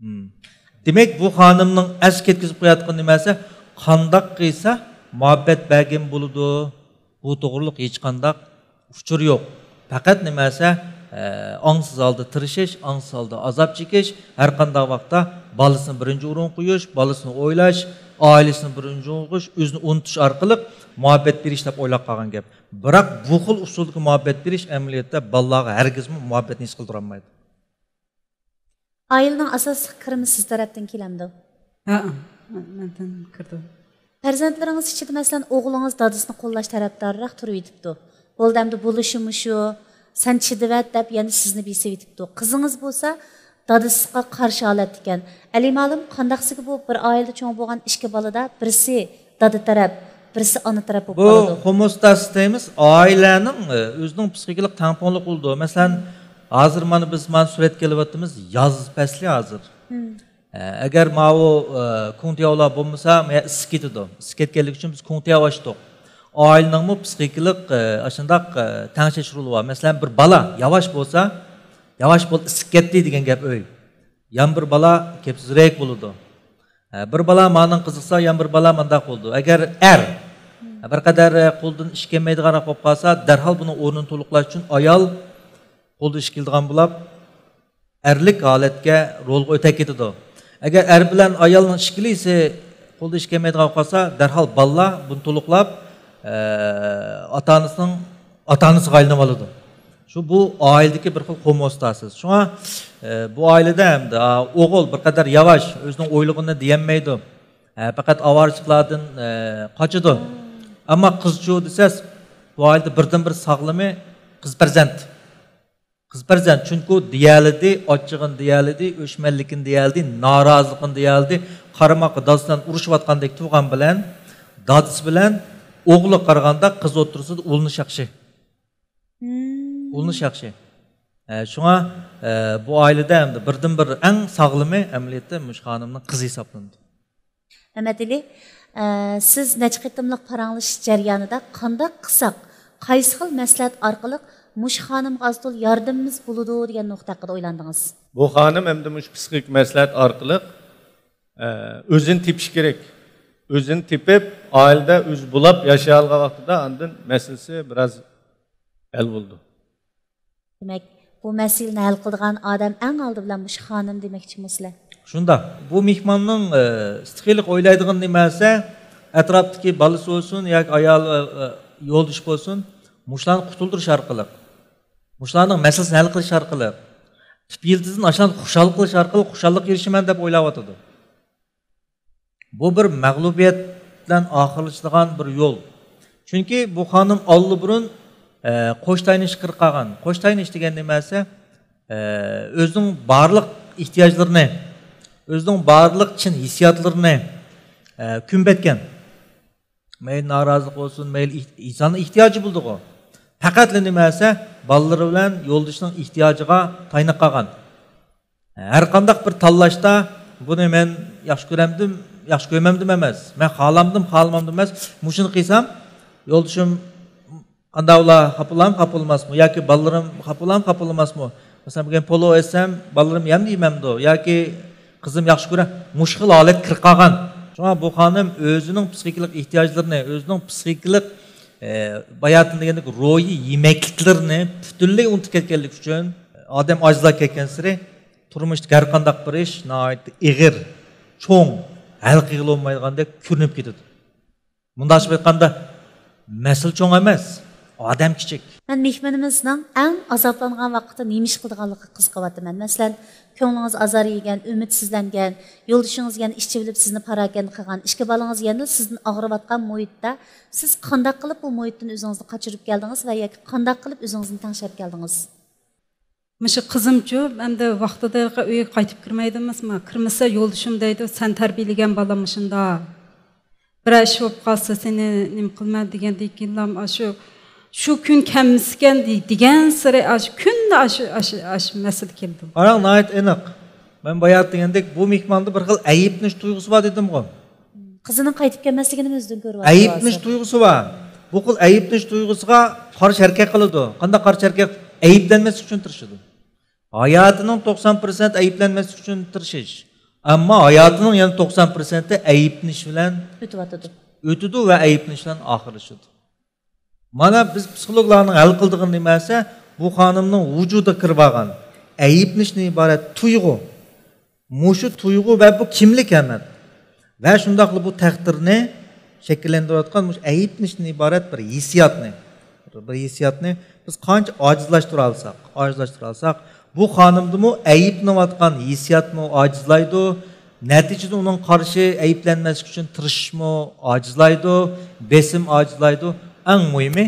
مم. دېمەك، بۇ خانىمنىڭ ئەسلى كەتكۈزۈپ قويۇۋاتقان نېمىسى، قانداق قىلسا مۇھەببەت بەرگىلى بولىدۇ، بۇ توغرۇلۇق ھېچقانداق ئۇچۇر يوق. پەقەت نېمىسى، ئە، ئاڭسىز ھالدا تىرىشىش، ئاڭسىز ھالدا ئازاب چېكىش، ھەر قانداق ۋاقىتتا بالىسىنى بىرىنچى ئورۇنغا قويۇش، بالىسىنى ئويلاش، ئائىلىسىنى بىرىنچى ئورۇنغا قويۇش، ئۆزىنى ئۇنتۇش ئارقىلىق مۇھەببەت بېرىش دەپ ئويلاپ قالغان گەپ. بىراق بۇ خىل ئۇسۇلدىكى مۇھەببەت بېرىش ئەمەلىيەتتە بالىلارغا ھەرگىزمۇ مۇھەببەتنى ھېس قىلدۇرالمايدۇ. ئائىلىنىڭ ئاساسلىق كىرىمى سىز تەرەپتىن كېلەمدۇ؟ ھەئە، مەن-، مەندىن كىرىدۇ. پەرزەنتلىرىڭىز ئىچىدە، مەسىلەن، ئوغلىڭىز دادىسىنى قوللاش تەرەپدارراق تۇرۇۋېتىپتۇ. «بولدى، ئەمدى بولۇشى مۇشۇ، سەن چىدىۋەت» دەپ يەنە سىزنى بېسىۋېتىپتۇ. قىزىڭىز بولسا دادىسىغا قارشى ھالەتتە ئىكەن. ئەلى مالىم، قانداقسىكى بۇ بىر ئائىلىدە چوڭ بولغان ئىككى بالىدا بىرسى دادا تەرەپ، بىرسى ئانا تەرەپ بولۇپ بۇ قالىدۇ. خوموستاسىس دەيمىز، ئائىلەنىڭ، ئە، ئۆزىنىڭ پسىخىكىلىق تەڭپۇڭلۇقى بولىدۇ. مەسىلەن، ھازىر مانا بىز مانا سۈرەتكە ئېلىۋاتىمىز، ياز پەسلى ھازىر. مم. ئە، ئەگەر ماۋۇ، ئە، كۇڭتياۋلار بولمىسا، مانا ئىسسىپ كېتىدۇ. ئىسسىپ كەتكەنلىكى ئۈچۈن بىز كۇڭتياۋ ئاچتۇق. ئائىلىنىڭمۇ پسىخىكىلىق، ئە، ئاشۇنداق، ئە، تەڭشەش رولى بار. مەسىلەن، بىر بالا ياۋاش بولسا، «ياۋاش بول، ئىسسىپ كەتتى» دېگەن گەپ ئۆي. يەنە بىر بالا كەپسىزرەك بولىدۇ. ھە، بىر بالا مانىڭ قىزىقسا، يەنە بىر بالا مانداق بولىدۇ. ئەگەر ئەر، ھە، بىر قەدەر، ھە، قولىدىن ئىش كەلمەيدىغانراق بولۇپ قالسا، دەرھال بۇنىڭ ئورنىنى تولۇقلاش ئۈچۈن ئايال قولىدا ئىش كېلىدىغان بولۇپ، ئەرلىك ھالەتكە، رولغا ئۆتەپ كېتىدۇ. ئەگەر ئەر بىلەن ئايالنىڭ ئىككىلىسى قولىدا ئىش كەلمەيدىغان بولۇپ قالسا، دەرھال بالىلار بۇنى تولۇقلاپ، ئە، ئاتا-ئانىسىنىڭ ئاتا-ئانىسىغا ئايلىنىۋالىدۇ. شۇ بۇ ئائىلىدىكى بىر خىل خوموستاسىس. شۇڭا، ئە، بۇ ئائىلىدە ئەمدى، ئا، ئوغۇل بىر قەدەر ياۋاش، ئۆزىنىڭ ئويلىغىنىنى دېيەلمەيدۇ. ئە، پەقەت ئاۋارىچىلىكلاردىن، ئە، قاچىدۇ. ئەمما قىزچۇ دېسە، بۇ ئائىلىدە بىردىنبىر ساغلىمى قىز پەرزەنت. قىز پەرزەنت، چۈنكى ئۇ دېيەلىدى، ئاچچىقىنى دېيەلىدى، ئۆچمەنلىكىنى دېيەلىدى، نارازىلىقىنى دېيەلىدى، قارىماققا دادىسى بىلەن ئۇرۇشۇۋاتقاندەك تۇرغان بىلەن، دادىسى بىلەن ئوغلىغا قارىغاندا قىز ئوتتۇرىسىدا ئۇلىنىش ياخشى. مم. ئۇلىنىش ياخشى. ئە، شۇڭا، ئە، بۇ ئائىلىدە ئەمدى بىردىنبىر ئەڭ ساغلىمى ئەمەلىيەتتە مۇشۇ خانىمنىڭ قىزى ھېسابلىنىدۇ. مەمەتئېلى، ئە، سىز نەچچە قېتىملىق پاراڭلىشىش جەريانىدا قانداق قىلساق، قايسى خىل مەسلىھەت ئارقىلىق مۇشۇ خانىمغا ئاز-تولا ياردىمىمىز بولىدۇ دېگەن نۇقتا ھەققىدە ئويلاندىڭىز؟ بۇ خانىم ئەمدى مۇشۇ پسىخىك مەسلىھەت ئارقىلىق، ئە، ئۆزىنى تېپىشى كېرەك. ئۆزىنى تېپىپ، ئائىلىدە ئۆزى بولاپ ياشىيالىغان ۋاقتىدا ئاندىن مەسىلىسى بىراز ھەل بولىدۇ. دېمەك، بۇ مەسىلىنى ھەل قىلىدىغان ئادەم ئەڭ ئالدى بىلەن مۇشۇ خانىم دېمەكچىمۇ سىلەر؟ شۇنداق. بۇ مېھماننىڭ، ئە، ئىستىخىلىق ئويلايدىغان نېمىسى، ئەتراپتىكى بالىسى بولسۇن ياكى ئايال، ئە، ئە، يولدىشى بولسۇن، مۇشۇلارنى قۇتۇلدۇرۇش ئارقىلىق، مۇشۇلارنىڭ مەسىلىسىنى ھەل قىلىش ئارقىلىق، تۈپ يىلتىزىدىن ئاشۇلارنى خۇشال قىلىش ئارقىلىق خۇشاللىققا ئېرىشىمەن دەپ ئويلاۋاتىدۇ. بۇ بىر مەغلۇبىيەت بىلەن ئاخىرلىشىدىغان بىر يول. چۈنكى بۇ خانىم ئاللىبۇرۇن، ئە، قوش تاينىش قىرىپ قالغان. قوش تاينىش دېگەن نېمە دېسە، ئە، ئۆزىنىڭ بارلىق ئېھتىياجلىرىنى، ئۆزىنىڭ بارلىق چىن ھېسسىياتلىرىنى، ئە، كۈمۈپ ئەتكەن. مەيلى نارازىلىق بولسۇن، مەيلى ئېھ-، ئىنساننىڭ ئېھتىياجى بولىدىغۇ. پەقەتلا نېمە دېسە، بالىلىرى بىلەن يولدىشىنىڭ ئېھتىياجىغا تايىنىپ قالغان. ھەر قانداق بىر تاللاشتا بۇنى مەن ياخشى كۆرەمدىم، ياخشى كۆرمەمدىم ئەمەس. مەن خالامدىم، خالىمامدىم ئەمەس. مۇشۇنى قىلسام، يولدىشىم قانداق بولا، خاپىلام، خاپىلىماسمۇ؟ ياكى بالىلىرىم خاپىلام، خاپىلىماسمۇ؟ مەسىلەن، بۈگۈن پولو ئەتسەم، بالىلىرىم يەمدۇ، يېمەمدۇ؟ ياكى قىزىم ياخشى كۆرە، مۇشۇ خىل ھالەت كىرىپ قالغان. شۇڭا بۇ خانىم ئۆزىنىڭ پسىخىكىلىق ئېھتىياجلىرىنى، ئۆزىنىڭ پسىخىكىلىق، ئە، باياتىن دېگەندەك روھىي يېمەكلىكلىرىنى پۈتۈنلەي ئۇنتۇپ كەتكەنلىكى ئۈچۈن، ئادەم ئاجىزلاپ كەتكەنسېرى، تۇرمۇشتىكى ھەر قانداق بىر ئىش ناھايىتى ئېغىر، چوڭ، ھەل قىلغىلى بولمايدىغاندەك كۆرۈنۈپ كېتىدۇ. مۇنداقچە ئېيتقاندا، مەسىلە چوڭ ئەمەس، ئادەم كىچىك. مەن مېھمىنىمىزنىڭ ئەڭ ئازابلانغان ۋاقىتتا نېمە ئىش قىلىدىغانلىقىغا قىزىقىۋاتىمەن. مەسىلەن، كۆڭلىڭىز ئازار يېگەن، ئۈمىدسىزلەنگەن، يولدىشىڭىز يەنە ئىچىۋېلىپ سىزنى پاراكەندە قىلغان، ئىككى بالىڭىز يەنىلا سىزدىن ئاغرىۋاتقان مۇھىتتا، سىز قانداق قىلىپ بۇ مۇھىتتىن ئۆزىڭىزنى قاچۇرۇپ كەلدىڭىز ۋە ياكى قانداق قىلىپ ئۆزىڭىزنى تەڭشەپ كەلدىڭىز؟ مۇشۇ قىزىمچۇ، ئەمدى ۋاقتىدا ئۆيگە قايتىپ كىرمەيدۇ ئەمەسمۇ؟ كىرمىسە يولدىشىم دەيدۇ، سەن تەربىيەلىگەن بالام مۇشۇنداق. بىرەر ئىش بولۇپ قالسا سېنى نېمە قىلىمەن دېگەندىن كېيىنلا ئاشۇ، شۇ كۈن كەلمىسىكەن دېگەنسېرى ئاشۇ كۈندە ئاشۇ، ئاشۇ، ئاشۇ مەسىلە كېلىدۇ. قاراڭ، ناھايىتى ئېنىق. مەن بايا دېگەندەك، بۇ مېھماندا بىر خىل ئەيىبلىنىش تۇيغۇسى بار دېدىمغۇ. قىزىنىڭ قايتىپ كەلمەسلىكىنىمۇ ئۆزىدىن كۆرۈۋاتىدۇ. ئەيىبلىنىش تۇيغۇسى بار. بۇ خىل ئەيىبلىنىش تۇيغۇسىغا قارشى ھەرىكەت قىلىدۇ. قانداق قارشى ھەرىكەت؟ ئەيىبلەنمەسلىك ئۈچۈن تىرىشىدۇ. ھاياتىنىڭ توقسان پىرسەنت ئەيىبلەنمەسلىك ئۈچۈن تىرىشىش. ئەمما ھاياتىنىڭ يەنە توقسان پىرسەنتى ئەيىبلىنىش بىلەن ئۆتۈۋاتىدۇ. ئۆتىدۇ ۋە ئەيىبلىنىش بىلەن ئاخىرلىشىدۇ. مانا بىز پسىخولوگلارنىڭ ھەل قىلىدىغىنى نېمە دېسە، بۇ خانىمنىڭ ۋۇجۇدىغا كىرىۋالغان ئەيىبلىنىشتىن ئىبارەت تۇيغۇ. مۇشۇ تۇيغۇ ۋە بۇ كىملىك ھەممە. ۋە شۇنداقلا بۇ تەقدىرنى شەكىللەندۈرۈۋاتقان مۇشۇ ئەيىبلىنىشتىن ئىبارەت بىر ھېسسىياتنى، بىر ھېسسىياتنى بىز قانچە ئاجىزلاشتۇرالىساق، ئاجىزلاشتۇرالىساق، بۇ خانىمدىمۇ ئەيىبلىنىۋاتقان ھېسسىياتمۇ ئاجىزلايدۇ. نەتىجىدە ئۇنىڭ قارشى ئەيىبلەنمەسلىك ئۈچۈن تىرىشىشمۇ ئاجىزلايدۇ، بېسىم ئاجىزلايدۇ. ئەڭ مۇھىمى،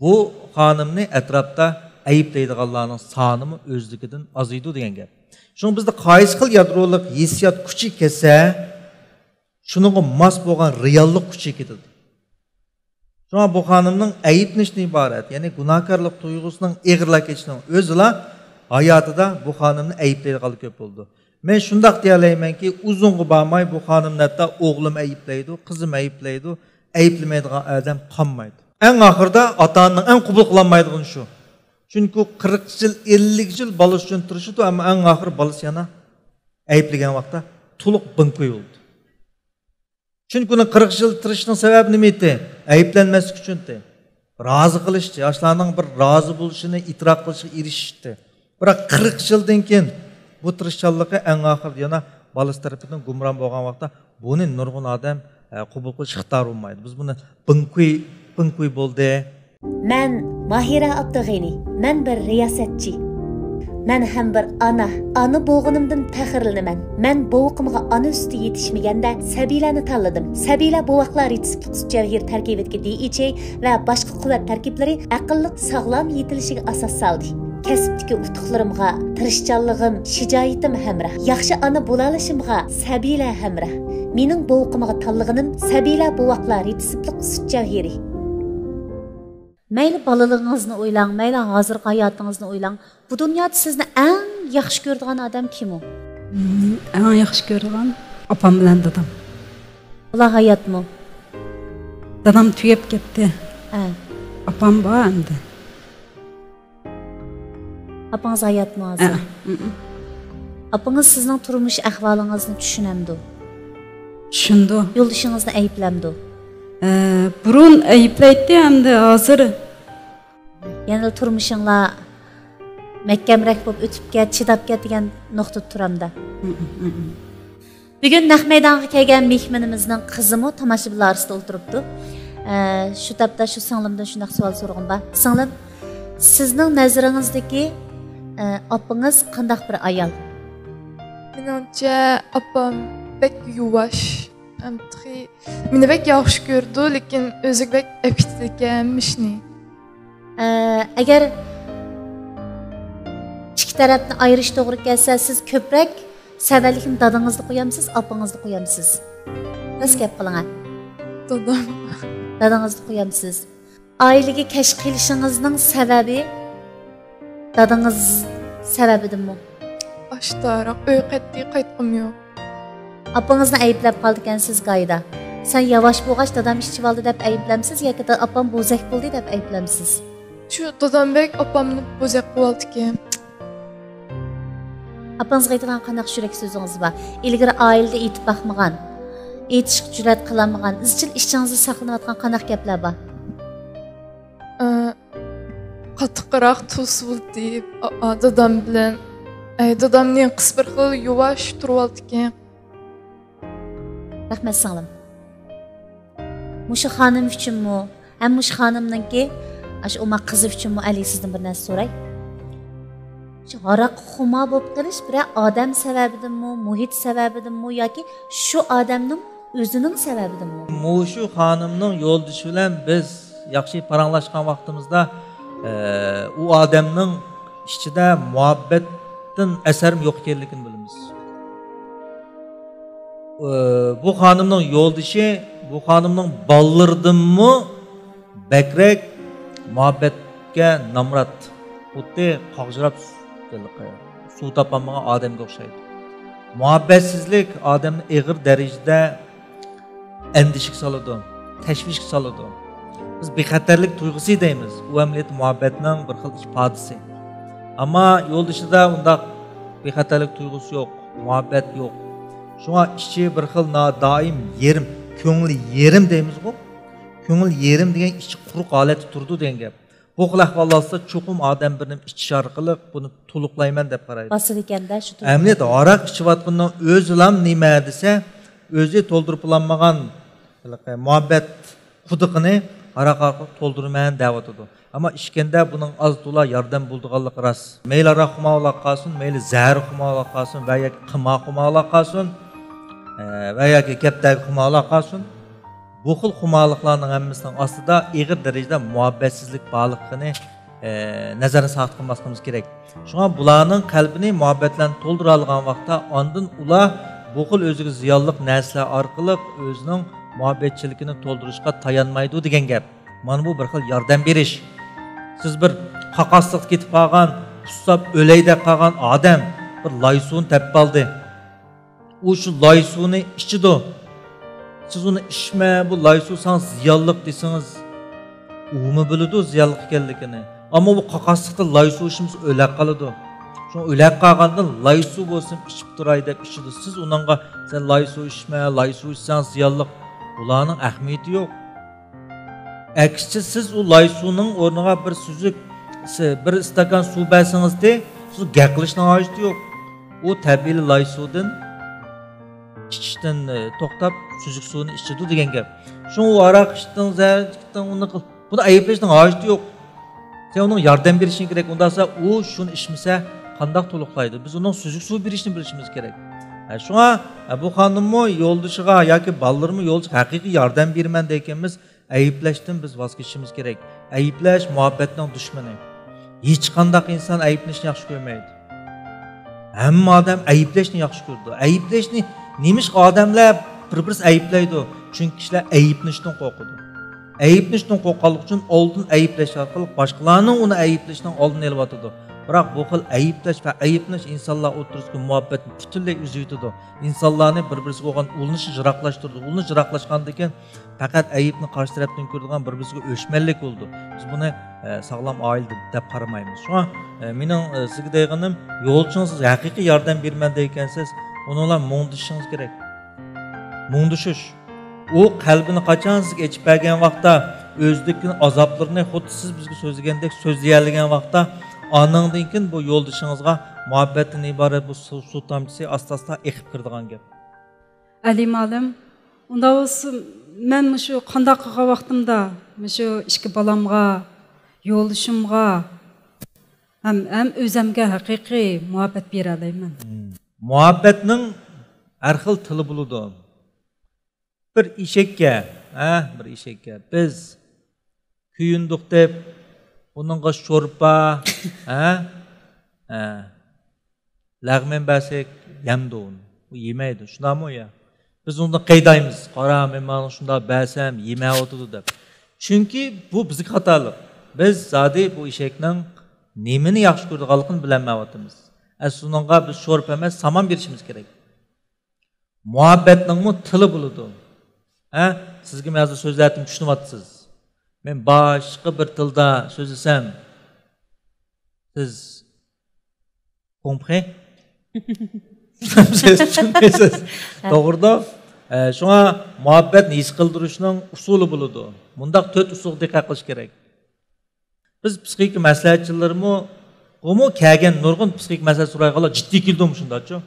بۇ خانىمنى ئەتراپتا ئەيىبلەيدىغانلارنىڭ سانىمۇ ئۆزلۈكىدىن ئازىيىدۇ دېگەن گەپ. شۇڭا بىزدە قايسى خىل يادرولۇق ھېسسىيات كۈچى كەتسە، شۇنىڭغا ماس بولغان رېئاللىق كۈچى كېتىدۇ. شۇڭا بۇ خانىمنىڭ ئەيىبلىنىشتىن ئىبارەت، يەنى گۇناھكارلىق تۇيغۇسىنىڭ ئېغىرلاپ كېتىشىنىڭ ئۆزىلا ھاياتىدا بۇ خانىمنى ئەيىبلەيدىغانلار كۆپ بولىدۇ. مەن شۇنداق دېيەلەيمەنكى، ئۇزۇنغا بارماي بۇ خانىمنى ھەتتا ئوغلۇم ئەيىبلەيدۇ، قىزىم ئەيىبلەيدۇ، ئەيىبلىمەيدىغان ئادەم قالمايدۇ. ئەڭ ئاخىرىدا ئاتا-ئانىنىڭ ئەڭ قوبۇل قىلالمايدىغىنى شۇ. چۈنكى ئۇ قىرىق يىل، ئەللىك يىل بالىسى ئۈچۈن تىرىشىدۇ، ئەمما ئەڭ ئاخىرى بالىسى يەنە ئەيىبلىگەن ۋاقىتتا تولۇق بىڭكۈي بولىدۇ. چۈنكى ئۇنىڭ قىرىق يىل تىرىشىشنىڭ سەۋەبى نېمە ئىدى؟ ئەيىبلەنمەسلىك ئۈچۈن ئىدى. رازى قىلىشتى، ياشلارنىڭ بىر رازى بولۇشىنى ئېتىراپ قىلىشىغا ئېرىشىشتى. بىراق قىرىق يىلدىن كېيىن بۇ تىرىشچانلىقى ئەڭ ئاخىرىدا يەنە بالىسى تەرىپىدىن گۇمران بولغان ۋاقىتتا بۇنى نۇرغۇن ئادەم، ئە، قوبۇل قىلىش ئىقتىدارى بولمايدۇ. بىز بۇنى بىڭكۈي، بىڭكۈي بولدى. مەن ماھىرە ئابدۇغېنى. مەن بىر رىياسەتچى. مەن ھەم بىر ئانا. ئانا بولغىنىمدىن پەخىرلىنىمەن. مەن بوۋىقىمغا ئانا سۈتى يېتىشمىگەندە سەبىيلەرنى تاللىدىم. سەبىيلەر بوۋاقلار رېتسېپلىق سۈت جەۋھىرى تەركىبىدىكى دى ئېيچ ئەي ۋە باشقا قۇۋۋەت تەركىبلىرى ئەقىللىق ساغلام يېتىلىشىگە ئاساس سالدى. كەسىپتىكى ئۇتۇقلىرىمغا تىرىشچانلىقىم، شىجائىتىم ھەمراھ. ياخشى ئانا بولالىشىمغا سەبىيلەر ھەمراھ. مېنىڭ بوۋىقىمغا تاللىغىنىم سەبىيلەر بوۋاقلار رېتسېپلىق سۈت جەۋھىرى. مەيلى بالىلىقىڭىزنى ئويلاڭ، مەيلى ھازىرقى ھاياتىڭىزنى ئويلاڭ. بۇ دۇنيادا سىزنى ئەڭ ياخشى كۆرىدىغان ئادەم كىم ئۇ؟ مم، ئەڭ ياخشى كۆرىدىغان ئاپام بىلەن دادام. ئۇلار ھاياتمۇ؟ دادام تۈگەپ كەتتى. ھە. ئاپام بار ئەمدى. ئاپىڭىز ھاياتمۇ ھازىر؟ ھە. مم. ئاپىڭىز سىزنىڭ تۇرمۇش ئەھۋالىڭىزنى چۈشىنەمدۇ؟ چۈشىنىدۇ. يولدىشىڭىزنى ئەيىبلەمدۇ؟ ئە، بۇرۇن ئەيىبلەيتتى، ئەمدى ھازىر. يەنىلا تۇرمۇشۇڭلار مەھكەمرەك بولۇپ ئۆتۈپ كەت، چىداپ كەت دېگەن نۇقتىدا تۇرامدا؟ مم، مم، مم. بۈگۈن نەق مەيدانغا كەلگەن مېھمىنىمىزنىڭ قىزىمۇ تاماشىبىنلار ئارىسىدا ئولتۇرۇپتۇ. ئە، شۇ تاپتا شۇ سىڭلىمدىن شۇنداق سوئال سورىغۇم بار. سىڭلىم، سىزنىڭ نەزىرىڭىزدىكى، ئە، ئاپىڭىز قانداق بىر ئايال؟ مېنىڭچە، ئاپام بەك يۇۋاش، ئەم، تېخى مېنى بەك ياخشى كۆرىدۇ، لېكىن ئۆزىگە بەك ئەپ كېتىدىكەن ھەممە ئىشنى. ئە، ئەگەر ئىككى تەرەپنى ئايرىش توغرا كەلسە، سىز كۆپرەك سەۋەنلىكنى دادىڭىزدا قويامسىز، ئاپىڭىزدا قويامسىز؟ راست گەپ قىلىڭ، ھە؟ دادام. دادىڭىزدا قويامسىز. ئائىلىگە كەچ قېلىشىڭىزنىڭ سەۋەبى دادىڭىز سەۋەبىدىنمۇ؟ ئاشتاراق، ئۆيگە قەتئىي قايتقۇم يوق. ئاپىڭىزنى ئەيىبلەپ قالىدىكەنسىز گاھىدا. سەن ياۋاش بولغاچ دادام ئىچىۋالدى دەپ ئەيىبلەمسىز ياكى دا-، ئاپام بوزەك بولدى دەپ ئەيىبلەمسىز؟ شۇ دادام بەك ئاپامنى بوزەك قىلىۋالىدىكەن. ئاپىڭىزغا ئېيتىدىغان قانداق يۈرەك سۆزىڭىز بار؟ ئىلگىرى ئائىلىدە ئېيتىپ باقمىغان، ئېيتىشقا جۈرئەت قىلالمىغان، ئىزچىل ئىچىڭىزدە ساقلىنىۋاتقان قانداق گەپلەر بار؟ ئە، قاتتىقراق تۇرسا بولدى، ئا-، ئا-، دادام بىلەن. ئەي، دادامنى قىز بىر خىل يۇۋاش تۇرۇۋالىدىكەن. رەھمەت، سىڭلىم. مۇشۇ خانىم ئۈچۈنمۇ، ھەم مۇشۇ خانىمنىڭكى، ئاشۇ ئوماق قىزى ئۈچۈنمۇ ئەلى سىزدىن بىر نەرسە سوراي. شۇ ھاراققا خۇمار بولۇپ قېلىش بىرەر ئادەم سەۋەبىدىنمۇ، مۇھىت سەۋەبىدىنمۇ ياكى شۇ ئادەمنىڭ ئۆزىنىڭ سەۋەبىدىنمۇ؟ مۇشۇ خانىمنىڭ يولدىشى بىلەن بىز ياخشى پاراڭلاشقان ۋاقتىمىزدا، ئە، ئۇ ئادەمنىڭ ئىچىدە مۇھەببەتتىن ئەسەرمۇ يوق ئىكەنلىكىنى بىلىمىز. ئە، بۇ خانىمنىڭ يولدىشى، بۇ خانىمنىڭ بالىلىرىدىنمۇ بەكرەك مۇھەببەتكە نامرات، خۇددى قاغجىراپ سۇ تاپالمىغان ئادەمگە ئوخشايدۇ. مۇھەببەتسىزلىك ئادەمنى ئېغىر دەرىجىدە ئەندىشىگە سالىدۇ، تەشۋىشكە سالىدۇ. بىز بىخەتەرلىك تۇيغۇسى دەيمىز. ئۇ ئەمەلىيەتتە مۇھەببەتنىڭ بىر خىل ئىپادىسى. ئەمما يولدىشىدا ئۇنداق بىخەتەرلىك تۇيغۇسى يوق، مۇھەببەت يوق. شۇڭا ئىچى بىر خىل نا-، دائىم يېرىم، كۆڭلى يېرىم دەيمىزغۇ. كۆڭۈل يېرىم دېگەن ئىچى قۇرۇق ھالەتتە تۇرىدۇ دېگەن گەپ. بۇ خىل ئەھۋال ئاستىدا چوقۇم ئادەم بىر نېمە ئىچىش ئارقىلىق بۇنى تولۇقلايمەن دەپ قارايدۇ. باسىدىكەن-دە شۇ تۇرقۇنى. ئەمەلىيەتتە ھاراق ئىچىۋاتقىنىنىڭ ئۆزىلا نېمە دېسە، ئۆزى تولدۇرۇپ بولالمىغان ھېلىقى مۇھەببەت قۇدۇقىنى ھاراق ئارقىلىق تولدۇرىمەن دەۋاتىدۇ. ئەمما ئىچكەندە بۇنىڭ ئاز تولا ياردەم بولىدىغانلىقى راست. مەيلى ھاراق خۇمارلىق قالسۇن، مەيلى زەھەر خۇمارلىق قالسۇن ۋە ياكى قىمار خۇمارلىق قالسۇن، ئە، ۋە ياكى كەپتەرگە خۇمارلىق قالسۇن، بۇ خىل خۇمارلىقلارنىڭ ھەممىسىنىڭ ئاستىدا ئېغىر دەرىجىدە مۇھەببەتسىزلىك بارلىقىنى، ئە، نەزەردىن ساقىت قىلماسلىقىمىز كېرەك. شۇڭا بۇلارنىڭ قەلبىنى مۇھەببەت بىلەن تولدۇرالىغان ۋاقىتتا، ئاندىن ئۇلار بۇ خىل ئۆزىگە زىيانلىق نەرسىلەر ئارقىلىق ئۆزىنىڭ مۇھەببەتچىلىكىنى تولدۇرۇشقا تايانمايدۇ دېگەن گەپ. مانا بۇ بىر خىل ياردەم بېرىش. سىز بىر قاقاسلىقتا كېتىپ قالغان، ئۇسساپ ئۆلەي دەپ قالغان ئادەم بىر لاي سۇنى تېپىپ ئالدى. ئۇ شۇ لاي سۇنى ئىچىدۇ. سىز ئۇنى ئىچمە، بۇ لاي سۇ ساڭا زىيانلىق دېسىڭىز، ئۇمۇ بىلىدۇ زىيانلىق ئىكەنلىكىنى. ئەمما بۇ قاقاسلىقتا لاي سۇ ئىچمىسە ئۆلەپ قالىدۇ. شۇڭا ئۆلەپ قالغاندىن لاي سۇ بولسۇن ئىچىپ تۇراي دەپ ئىچىدۇ. سىز ئۇنىڭغا سەن لاي سۇ ئىچمە، لاي سۇ ئىچسەڭ زىيانلىق. بۇلارنىڭ ئەھمىيىتى يوق. ئەكسىچە سىز ئۇ لاي سۇنىڭ ئورنىغا بىر سۈزۈك، سى-، بىر ئىستاكان سۇ بەرسىڭىزدى، سىز گەپ قىلىشنىڭ ھاجىتى يوق. ئۇ تەبىئىي لاي سۇدىن ئىچىشتىن، ئى، توختاپ، سۈزۈك سۇنى ئىچىدۇ دېگەن گەپ. شۇڭا ئۇ ھاراق ئىچتىڭ، زەھەر ئىچتىڭ، ئۇنى قىل-، بۇنى ئەيىبلەشنىڭ ھاجىتى يوق. سەن ئۇنىڭ ياردەم بېرىشىڭ كېرەك. ئۇنداقسا ئۇ شۇنى ئىچمىسە قانداق تولۇقلايدۇ؟ بىز ئۇنىڭ سۈزۈك سۇ بېرىشنى بىلىشىمىز كېرەك. ھە، شۇڭا، ھە، بۇ خانىممۇ يولدىشىغا ياكى بالىلىرىمۇ يولدىشىغا ھەقىقىي ياردەم بېرىمەن دەيدىكەنمىز، ئەيىبلەشتىن بىز ۋاز كېچىشىمىز كېرەك. ئەيىبلەش مۇھەببەتنىڭ دۈشمىنى. ھېچقانداق ئىنسان ئەيىبلىنىشنى ياخشى كۆرمەيدۇ. ھەممە ئادەم ئەيىبلەشنى ياخشى كۆرىدۇ. ئەيىبلەشنى، نېمىشقا ئادەملەر بىر-بىرسى ئەيىبلەيدۇ؟ چۈنكى كىشىلەر ئەيىبلىنىشتىن قورقىدۇ. ئەيىبلىنىشتىن قورققانلىقى ئۈچۈن ئالدىن ئەيىبلەش ئارقىلىق باشقىلارنىڭ ئۇنى ئەيىبلىشىنىڭ ئالدىنى ئېلىۋاتىدۇ. بىراق بۇ خىل ئەيىبلەش ۋە ئەيىبلىنىش ئىنسانلار ئوتتۇرىسىدىكى مۇھەببەتنى پۈتۈنلەي ئۈزۈۋېتىدۇ. ئىنسانلارنى بىر-بىرسىگە بولغان ئۇلىنىشنى يىراقلاشتۇرىدۇ. ئۇلىنىش يىراقلاشقاندىن كېيىن پەقەت ئەيىبنى قارشى تەرەپتىن كۆرىدىغان بىر-بىرسىگە ئۆچمەنلىك بولىدۇ. بىز بۇنى، ئە، ساغلام ئائىلە دەپ، دەپ قارىمايمىز. شۇڭا، ئە، مېنىڭ، ئە، سىزگە دەيدىغىنىم، يولدىشىڭىز ھەقىقىي ياردەم بېرىمەن دەيدىكەنسىز، ئۇنىڭ بىلەن مۇڭدىشىشىڭىز كېرەك. مۇڭدىشىش. ئۇ قەلبىنى قاچان سىزگە ئېچىپ بەرگەن ۋاقىتتا، ئۆزىدىكى ئازابلىرىنى خۇددى سىز بىزگە سۆزلىگەندەك سۆزلىيەلىگەن ۋاقىتتا، ئانىڭدىن كېيىن بۇ يولدىشىڭىزغا مۇھەببەتتىن ئىبارەت بۇ سۇ، سۇ تامچىسى ئاستا-ئاستا ئېقىپ كىرىدىغان گەپ. ئەلى مۇئەللىم، ئۇنداق بولسا، مەن مۇشۇ قانداق قىلغان ۋاقتىمدا مۇشۇ ئىككى بالامغا، يولدىشىمغا ھەم، ھەم ئۆزەمگە ھەقىقىي مۇھەببەت بېرەلەيمەن؟ مۇھەببەتنىڭ ھەر خىل تىلى بولىدۇ. بىر ئېشەككە، ھە، بىر ئېشەككە بىز كۆيۈندۇق دەپ، ئۇنىڭغا شورپا، ھە، ھە، لەغمەن بەرسەك يەمدۇ ئۇنى. ئۇ يېمەيدۇ. شۇنداقمۇ يا؟ بىز ئۇنى قەيدايمىز؟ قارا، مەن ماڭا شۇنداق بەرسەم يېمەيۋاتىدۇ دەپ. چۈنكى بۇ بىزگە خاتالىق. بىز زادى بۇ ئېشەكنىڭ نېمىنى ياخشى كۆرىدىغانلىقىنى بىلەلمەيۋاتىمىز. ئەسلى ئۇنىڭغا بىز شورپا ئەمەس، سامان بېرىشىمىز كېرەك. مۇھەببەتنىڭمۇ تىلى بولىدۇ. ھە؟ سىزگە مەن ھازىر سۆزلەۋاتىمەن، چۈشىنىۋاتىسىز. مەن باشقا بىر تىلدا سۆزلىسەم، سىز كومپري؟ سىز چۈشىنەمسىز؟ توغرىدۇ. ئە، شۇڭا مۇھەببەتنى ھېس قىلدۇرۇشنىڭ ئۇسۇلى بولىدۇ. مۇنداق تۆت ئۇسۇلغا دىققەت قىلىش كېرەك. بىز پسىخىكا مەسلىھەتچىلىرىمۇ، بۇمۇ كەلگەن نۇرغۇن پسىخىكا مەسىلە سورايدىغانلار جىددىي كېلىدۇ مۇشۇنداقچۇ.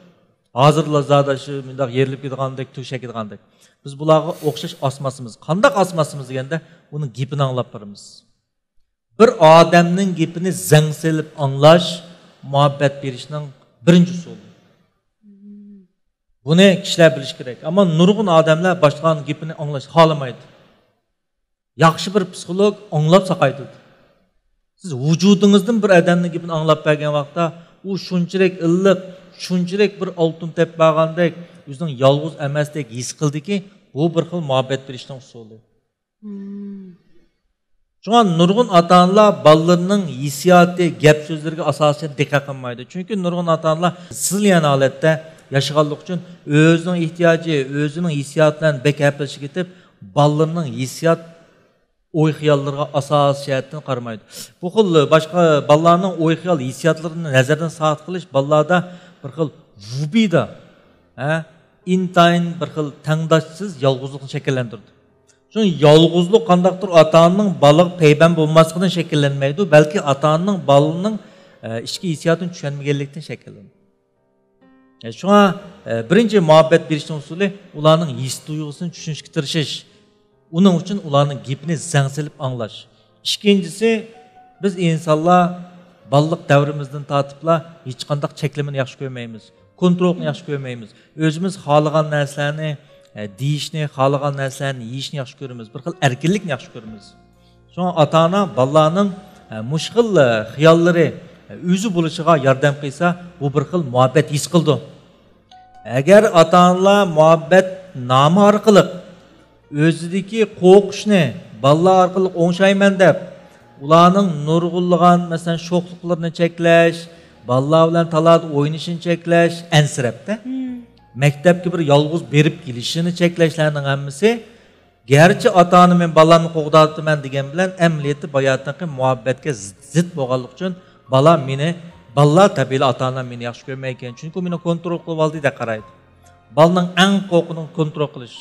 ھازىرلا زادى شۇ مۇنداق يېرىلىپ كېتىدىغاندەك، تۆشەپ كېتىدىغاندەك. بىز بۇلارغا ئوخشاش ئاسماسىمىز. قانداق ئاسماسىمىز دېگەندە، ئۇنىڭ گېپىنى ئاڭلاپ بېرىمىز. بىر ئادەمنىڭ گېپىنى زەڭ سېلىپ ئاڭلاش مۇھەببەت بېرىشنىڭ بىرىنچى ئۇسۇلى. بۇنى كىشىلەر بىلىشى كېرەك. ئەمما نۇرغۇن ئادەملەر باشقىلارنىڭ گېپىنى ئاڭلاشنى خالىمايدۇ. ياخشى بىر پسىخولوگ ئاڭلاپ ساقايتىدۇ. سىز ۋۇجۇدىڭىزدىن بىر ئادەمنىڭ گېپىنى ئاڭلاپ بەرگەن ۋاقىتتا، ئۇ شۇنچىلىك ئىللىق، شۇنچىلىك بىر ئالتۇن تېپىپ بەرگەندەك، ئۆزىنىڭ يالغۇز ئەمەستەك ھېس قىلدىكى، بۇ بىر خىل مۇھەببەت بېرىشنىڭ ئۇسۇلى. شۇڭا نۇرغۇن ئاتا-ئانىلار بالىلىرىنىڭ ھېسسىياتى، گەپ-سۆزلىرىگە ئاساسەن دىققەت قىلمايدۇ. چۈنكى نۇرغۇن ئاتا-ئانىلار زىليان ھالەتتە ياشىغانلىقى ئۈچۈن ئۆزىنىڭ ئېھتىياجى، ئۆزىنىڭ ھېسسىياتى بىلەن بەك ھەپىلىشىپ كېتىپ، بالىلىرىنىڭ ھېسسىيات ئوي-خىياللىرىغا ئاساسىي جەھەتتىن قارىمايدۇ. بۇ خىل باشقا بالىلارنىڭ ئوي-خىيال، ھېسسىياتلىرىنى نەزەردىن ساقىت قىلىش بالىلاردا بىر خىل ۋۇبىدا، ھە، ئىنتايىن بىر خىل تەڭداشسىز يالغۇزلۇقنى شەكىللەندۈرىدۇ. شۇڭا يالغۇزلۇق قانداقتۇر ئاتا-ئانىنىڭ بالىغا پەيبەن بولماسلىقىدىن شەكىللەنمەيدۇ، بەلكى ئاتا-ئانىنىڭ بالىنىڭ، ئە، ئىچكى ھېسسىياتىنى چۈشەنمىگەنلىكتىن شەكىللىنىدۇ. ئە، شۇڭا، ئە، بىرىنچى مۇھەببەت بېرىشنىڭ ئۇسۇلى ئۇلارنىڭ ھېس تۇيغۇسىنى چۈشىنىشكە تىرىشىش. ئۇنىڭ ئۈچۈن ئۇلارنىڭ گېپىنى زەڭ سېلىپ ئاڭلاش. ئىككىنچىسى، بىز ئىنسانلار بالىلىق دەۋرىمىزدىن تارتىپلا ھېچقانداق چەكلىمىنى ياخشى كۆرمەيمىز. كونترولنى ياخشى كۆرمەيمىز. ئۆزىمىز خالىغان نەرسىلەرنى، ئە، دېيىشنى، خالىغان نەرسىلەرنى يېيىشنى ياخشى كۆرىمىز. بىر خىل ئەركىنلىكنى ياخشى كۆرىمىز. شۇڭا ئاتا-ئانا بالىلارنىڭ، ئە، مۇشۇ خىل، ئە، خىياللىرى، ئە، ئۆزى بولۇشىغا ياردەم قىلسا، بۇ بىر خىل مۇھەببەت ھېس قىلىدۇ. ئەگەر ئاتا-ئانىلار مۇھەببەت نامى ئارقىلىق ئۆزىدىكى قورقۇشنى بالىلار ئارقىلىق ئوڭشايمەن دەپ، ئۇلارنىڭ نۇرغۇنلىغان، مەسىلەن، شوخلۇقلىرىنى چەكلەش، بالىلار بىلەن تالادا ئوينىشىنى چەكلەش، ئەنسىرەپتە. مەكتەپكە بىر يالغۇز بېرىپ كېلىشىنى چەكلەشلەرنىڭ ھەممىسى، گەرچە ئاتا-ئانا مەن بالامنى قوغداۋاتىمەن دېگەن بىلەن، ئەمەلىيەتتە باياتىنقى مۇھەببەتكە زىت بولغانلىقى ئۈچۈن بالا مېنى، بالىلار تەبىئىيلا ئاتا-ئانام مېنى ياخشى كۆرمەيدىكەن، چۈنكى ئۇ مېنى كونترول قىلىۋالدى دەپ قارايدۇ. بالىنىڭ ئەڭ قورقىدىغىنى كونترول قىلىش.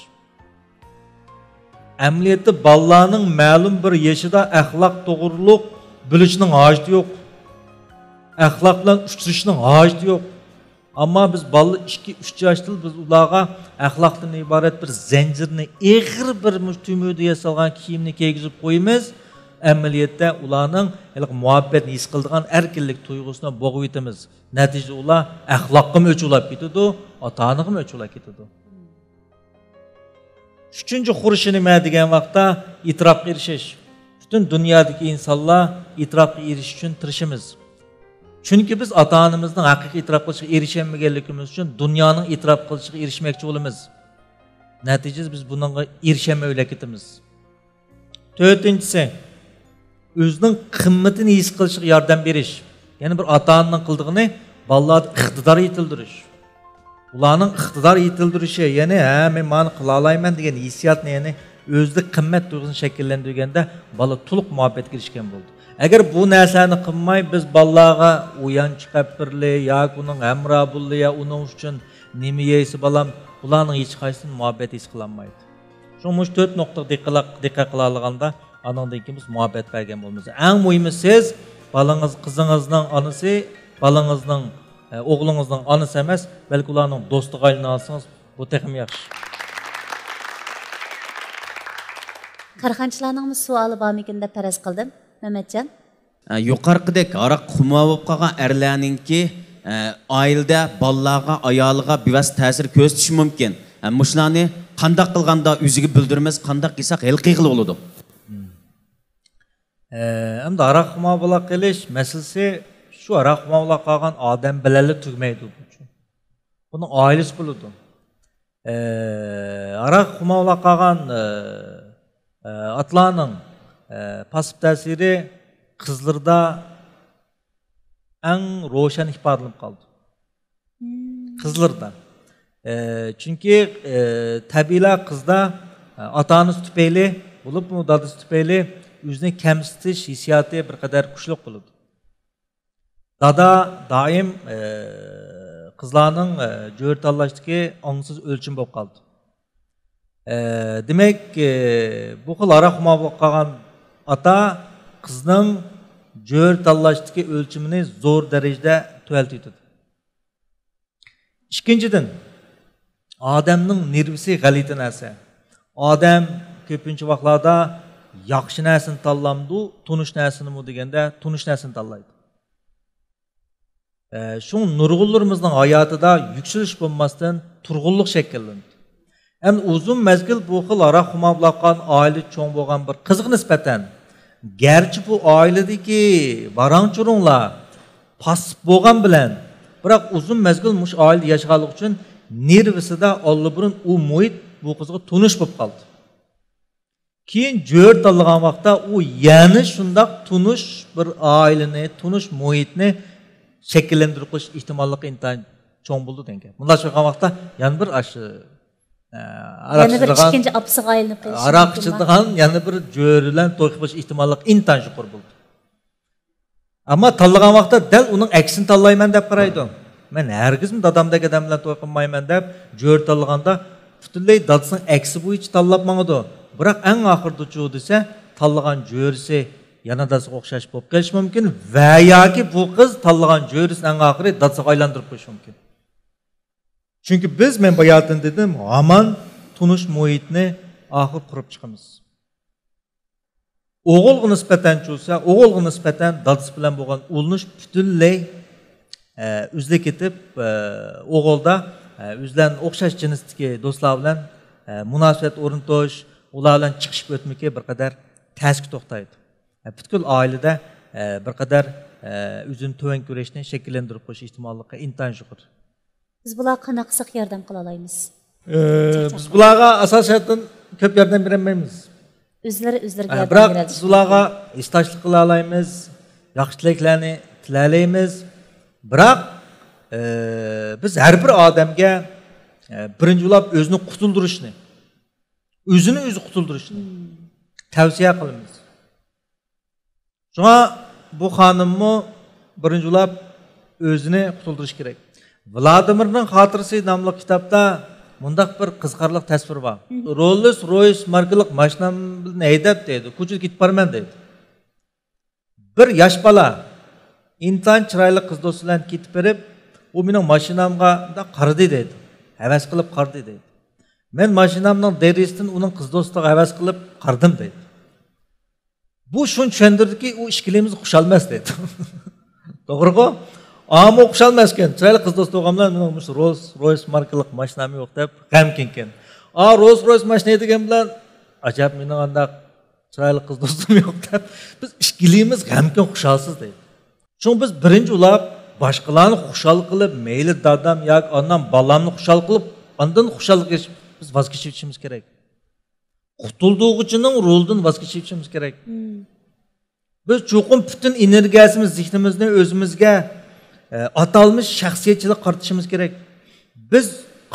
ئەمەلىيەتتە بالىلارنىڭ مەلۇم بىر يېشىدا ئەخلاق توغرۇلۇق بىلىشنىڭ ھاجىتى يوق. ئەخلاق بىلەن ئۇچرىشىشنىڭ ھاجىتى يوق. ئەمما بىز بالىلار ئىككى، ئۈچ ياشتىلا بىز ئۇلارغا ئەخلاقتىن ئىبارەت بىر زەنجىرنى، ئېغىر بىر مۇشۇ تۈمۈردە ياسالغان كىيىمنى كىيگۈزۈپ قويىمىز. ئەمەلىيەتتە ئۇلارنىڭ ھېلىقى مۇھەببەتنى ھېس قىلىدىغان ئەركىنلىك تۇيغۇسىنى بوغۇۋېتىمىز. نەتىجىدە ئۇلار ئەخلاققىمۇ ئۆچ بولاپ كېتىدۇ، ئاتا-ئانىغىمۇ ئۆچ بولاپ كېتىدۇ. ئۈچىنچى خۇرۇچى نېمە دېگەن ۋاقىتتا، ئېتىراپقا ئېرىشىش. پۈتۈن دۇنيادىكى ئىنسانلار ئېتىراپقا ئېرىشىش ئۈچۈن تىرىشىمىز. چۈنكى بىز ئاتا-ئانىمىزنىڭ ھەقىقىي ئېتىراپ قىلىشىغا ئېرىشەلمىگەنلىكىمىز ئۈچۈن دۇنيانىڭ ئېتىراپ قىلىشىغا ئېرىشمەكچى بولىمىز. نەتىجىدە بىز بۇنىڭغا ئېرىشەلمەي ئۆلۈپ كېتىمىز. تۆتىنچىسى، ئۆزىنىڭ قىممىتىنى ھېس قىلىشىغا ياردەم بېرىش. يەنە بىر ئاتا-ئانىنىڭ قىلىدىغىنى بالىلاردا ئىقتىدار يېتىلدۈرۈش. ئۇلارنىڭ ئىقتىدار يېتىلدۈرۈشى، يەنى، ھە، مەن مانا قىلالايمەن دېگەن ھېسسىياتنى، يەنى ئۆزىدە قىممەت تۇيغۇسىنى شەكىللەندۈرگەندە بالا تولۇق مۇھەببەتكە ئېرىشكەن بولىدۇ. ئەگەر بۇ نەرسىلەرنى قىلماي، بىز بالىلارغا ئويۇن چىقىرىپ بېرىلى ياكى ئۇنىڭ ھەمراھ بولىلى يا ئۇنىڭ ئۈچۈن نېمە يەيسە بالام، بۇلارنىڭ ھېچقايسىسىدىن مۇھەببەت ھېس قىلالمايدۇ. شۇڭا مۇشۇ تۆت نۇقتىغا دىققەت، دىققەت قىلالىغاندا، ئانىڭدىن كېيىن بىز مۇھەببەت بەرگەن بولىمىز. ئەڭ مۇھىمى سىز بالىڭىز، قىزىڭىزنىڭ ئانىسى، بالىڭىزنىڭ، ئە، ئوغلىڭىزنىڭ ئانىسى ئەمەس، بەلكى ئۇلارنىڭ دوستىغا ئايلىنالسىڭىز، بۇ تېخىمۇ ياخشى. كارخانىچىلارنىڭمۇ سوئالى بارمىكىن دەپ پەرەز قىلدىم. مەمەتجان. ئە، يۇقىرىقىدەك ھاراق خۇمار بولۇپ قالغان ئەرلەرنىڭكى، ئە، ئائىلىدە بالىلارغا، ئايالىغا بىۋاسىتە تەسىر كۆرسىتىشى مۇمكىن. ئە، مۇشۇلارنى قانداق قىلغاندا ئۆزىگە بىلدۈرمەس، قانداق قىلساق ھېلىقى خىل بولىدۇ؟ ئە، ئەمدى ھاراق خۇمار بولاپ قېلىش مەسىلىسى شۇ ھاراق خۇمار بولاپ قالغان ئادەم بىلەنلا تۈگىمەيدۇ. بۇنىڭ ئائىلىسى بولىدۇ. ئە، ھاراق خۇمار بولاپ قالغان، ئە، ئە، ئاتىلارنىڭ، ئە، پاسسىپ تەسىرى قىزلىرىدا ئەڭ روشەن ئىپادىلىنىپ قالىدۇ. قىزلىرىدا. ئە، چۈنكى، ئە، تەبىئىيلا قىزدا، ئە، ئاتا-ئانىسى تۈپەيلى، بولۇپمۇ دادىسى تۈپەيلى ئۆزىنى كەمسىتىش ھېسسىياتى بىر قەدەر كۈچلۈك بولىدۇ. دادا دائىم، ئە، قىزلارنىڭ، ئە، جۆرە تاللاشتىكى ئاڭسىز ئۆلچىمى بولۇپ قالىدۇ. ئە، دېمەك، ئە، بۇ خىل ھاراق خۇمار بولۇپ قالغان ئاتا قىزنىڭ جۆرە تاللاشتىكى ئۆلچىمىنى زور دەرىجىدە تۆۋەنلىتىۋېتىدۇ. ئىككىنچىدىن، ئادەمنىڭ نېرۋىسى غەلىتە نەرسە. ئادەم كۆپىنچە ۋاقىتلاردا ياخشى نەرسىنى تاللامدۇ، تونۇش نەرسىنىمۇ دېگەندە، تونۇش نەرسىنى تاللايدۇ. ئە، شۇڭا نۇرغۇنلىرىمىزنىڭ ھاياتىدا يۈكسىلىش بولماستىن، تۇرغۇنلۇق شەكىللىنىدۇ. ئەمدى ئۇزۇن مەزگىل بۇ خىل ھاراق خۇمار بولۇپ قالغان ئائىلىدە چوڭ بولغان بىر قىزغا نىسبەتەن، گەرچە بۇ ئائىلىدىكى ۋاراڭ-چۇرۇڭلار پاسسىپ بولغان بىلەن، بىراق ئۇزۇن مەزگىل مۇشۇ ئائىلىدە ياشىغانلىقى ئۈچۈن نېرۋىسىدا ئاللىبۇرۇن ئۇ مۇھىت بۇ قىزغا تونۇش بولۇپ قالدى. كېيىن جۆرە تاللىغان ۋاقىتتا ئۇ يەنە شۇنداق تونۇش بىر ئائىلىنى، تونۇش مۇھىتنى شەكىللەندۈرۈپ قويۇش ئېھتىماللىقى ئىنتايىن چوڭ بولىدۇ دېگەن گەپ. مۇنداقچە قىلغان ۋاقىتتا يەنە بىر ئاشۇ، ئە، ھاراق يەنە بىر ئىچىدىغان، ئىككىنچى ئاپىسىغا ئايلىنىپ قېلىشى ھاراق مۇمكىنما؟ ئىچىدىغان يەنە بىر جۆرە بىلەن توي قىلىش ئېھتىماللىقى ئىنتايىن يۇقىرى بولىدۇ. ئەمما تاللىغان ۋاقىتتا دەل ئۇنىڭ ئەكسىنى تاللايمەن دەپ قارايدۇ. مەن ھەرگىزمۇ دادامدەك ئادەم بىلەن توي قىلمايمەن دەپ جۆرە تاللىغاندا پۈتۈنلەي دادىسىنىڭ ئەكسى بويىچە تاللاپ ماڭىدۇ. بىراق ئەڭ ئاخىرىدىچۇ دېسە، تاللىغان جۆرىسى يەنە دادىسىغا ئوخشاش بولۇپ قېلىشى مۇمكىن ۋە ياكى بۇ قىز تاللىغان جۆرىسىنى ئەڭ ئاخىرى دادىسىغا ئايلاندۇرۇپ قويۇشى مۇمكىن. چۈنكى بىز، مەن باياتىن دېدىم، ھامان تونۇش مۇھىتنى ئاخىر قۇرۇپ چىقىمىز. ئوغۇلغا نىسبەتەن چۈشسە، ئوغۇلغا نىسبەتەن دادىسى بىلەن بولغان ئۇلىنىش پۈتۈنلەي، ئە، ئۈزۈلۈپ كېتىپ، ئە، ئوغۇلدا، ئە، ئۆزى بىلەن ئوخشاش جىنستىكى دوستلار بىلەن، ئە، مۇناسىۋەت ئورنىتىش، ئۇلار بىلەن چىقىشىپ ئۆتمىكى بىر قەدەر تەسكە توختايدۇ. ئە، پۈتكۈل ئائىلىدە، ئە، بىر قەدەر، ئە، ئۆزىنى تۆۋەن كۆرۈشنى شەكىللەندۈرۈپ قويۇش ئېھتىماللىقى ئىنتايىن يۇقىرى. بىز بۇلارغا قانداق قىلساق ياردەم قىلالايمىز؟ ئە، بىز بۇلارغا ئاساسىي جەھەتتىن كۆپ ياردەم بېرەلمەيمىز. ئۆزلىرى ئۆزلىرىگە ئە، ياردەم بىراق بېرەلىشى بىز ئۇلارغا مۇمكىن. ھېسداشلىق قىلالايمىز، ياخشى تىلەكلەرنى تىلەيلەيمىز. بىراق، ئە، بىز ھەر بىر ئادەمگە، ئە، بىرىنچى بولۇپ ئۆزىنى قۇتۇلدۇرۇشنى، ئۆزىنى ئۆزى قۇتۇلدۇرۇشنى مم. تەۋسىيە قىلىمىز. شۇڭا بۇ خانىممۇ بىرىنچى بولۇپ ئۆزىنى قۇتۇلدۇرۇشى كېرەك. ۋلادىمىرنىڭ خاتىرىسى ناملىق كىتابتا مۇنداق بىر قىزىقارلىق تەسۋىر بار. مم. روللس رويس ماركىلىق ماشىنامنى ھەيدەپ دەيدۇ، كوچىدا كېتىپ بارىمەن دەيدۇ. بىر ياش بالا ئىنتايىن چىرايلىق قىز دوستى بىلەن كېتىپ بېرىپ، ئۇ مېنىڭ ماشىنامغا مۇنداق قارىدى دەيدۇ. ھەۋەس قىلىپ قارىدى دەيدۇ. مەن ماشىنامنىڭ دېرىزىسىدىن ئۇنىڭ قىز دوستىغا ھەۋەس قىلىپ قارىدىم دەيدۇ. بۇ شۇنى چۈشەندۈردىكى، ئۇ ئىككىلىمىز خۇشال ئەمەس دەيدۇ. توغرىغۇ؟ ئامۇ خۇشال ئەمەسكەن. چىرايلىق قىز دوستى بولغان بىلەن مېنىڭ مۇشۇ رولس رويس ماركىلىق ماشىنام يوق دەپ غەمكىنكەن. ئا، رولس رويس ماشىنا دېگەن بىلەن ئەجەب مېنىڭ ئانداق چىرايلىق قىز دوستۇم يوق دەپ، بىز ئىككىلىمىز غەمكىن خۇشالسىز دەيدۇ. شۇڭا بىز بىرىنچى ئۇلاپ باشقىلارنى خۇشال قىلىپ، مەيلى دادام ياكى ئانام، بالامنى خۇشال قىلىپ، ئاندىن خۇشاللىق ياشاپ، بىز ۋاز كېچىۋېتىشىمىز كېرەك. قۇتۇلدۇرغۇچىنىڭ رولىدىن ۋاز كېچىۋېتىشىمىز كېرەك. مم. بىز چوقۇم پۈتۈن ئېنېرگىيەسىمىز، زېھنىمىزنى ئۆزىمىزگە، ئە، ئاتالمىش شەخسىيەتچىلىك قارىتىشىمىز كېرەك. بىز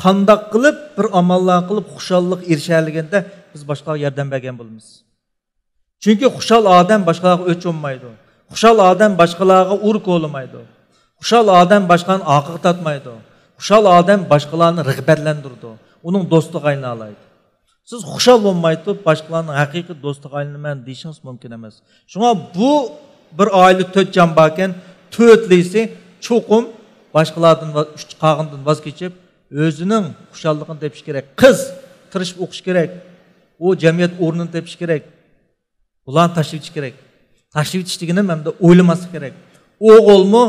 قانداق قىلىپ بىر ئاماللار قىلىپ خۇشاللىققا ئېرىشەلىگەندە بىز باشقىلارغا ياردەم بەرگەن بولىمىز. چۈنكى خۇشال ئادەم باشقىلارغا ئۆچ ئوممايدۇ. خۇشال ئادەم باشقىلارغا ئۇر كولىمايدۇ. خۇشال ئادەم باشقىلارنى ئارقىغا تارتمايدۇ. خۇشال ئادەم باشقىلارنى رىغبەتلەندۈرىدۇ. ئۇنىڭ دوستىغا ئايلىنالايدۇ. سىز خۇشال بولماي تۇرۇپ، باشقىلارنىڭ ھەقىقىي دوستىغا ئايلىنىمەن دېيىشىڭىز مۇمكىن ئەمەس. شۇڭا بۇ بىر ئائىلىدە تۆت جان باركەن، تۆتلىسى چوقۇم باشقىلاردىن ۋا-، ئۈچ قالغىنىدىن ۋاز كېچىپ، ئۆزىنىڭ خۇشاللىقىنى تېپىشى كېرەك. قىز تىرىشىپ ئوقۇشى كېرەك. ئۇ جەمئىيەت ئورنىنى تېپىشى كېرەك. بۇلارنى تاشلىۋېتىش كېرەك. تاشلىۋېتىش دېگىنىم ئەمدى ئويلىماسلىق كېرەك. ئوغۇلمۇ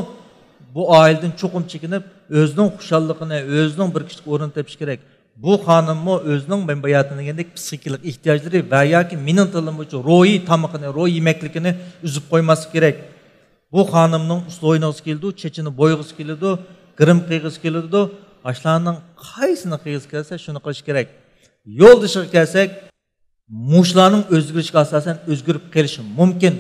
بۇ ئائىلىدىن چوقۇم چېكىنىپ، ئۆزىنىڭ خۇشاللىقىنى، ئۆزىنىڭ بىر كىشىلىك ئورنىنى تېپىشى كېرەك. بۇ خانىممۇ ئۆزىنىڭ، مەن باياتىن دېگەندەك، پسىخىكىلىق ئېھتىياجلىرى ۋە ياكى مېنىڭ تىلىم بويىچە روھىي تامىقىنى، روھىي يېمەكلىكىنى ئۈزۈپ قويماسلىقى كېرەك. بۇ خانىمنىڭ ئۇسلوينىغۇسى كېلىدۇ، چېچىنى بويىغۇسى كېلىدۇ، گىرىم قىلغۇسى كېلىدۇ. ئاشۇلارنىڭ قايسىنى قىلغۇسى كەلسە، شۇنى قىلىش كېرەك. يولدىشىغا كەلسەك، مۇشۇلارنىڭ ئۆزگىرىشىگە ئاساسەن ئۆزگىرىپ قېلىشى مۇمكىن،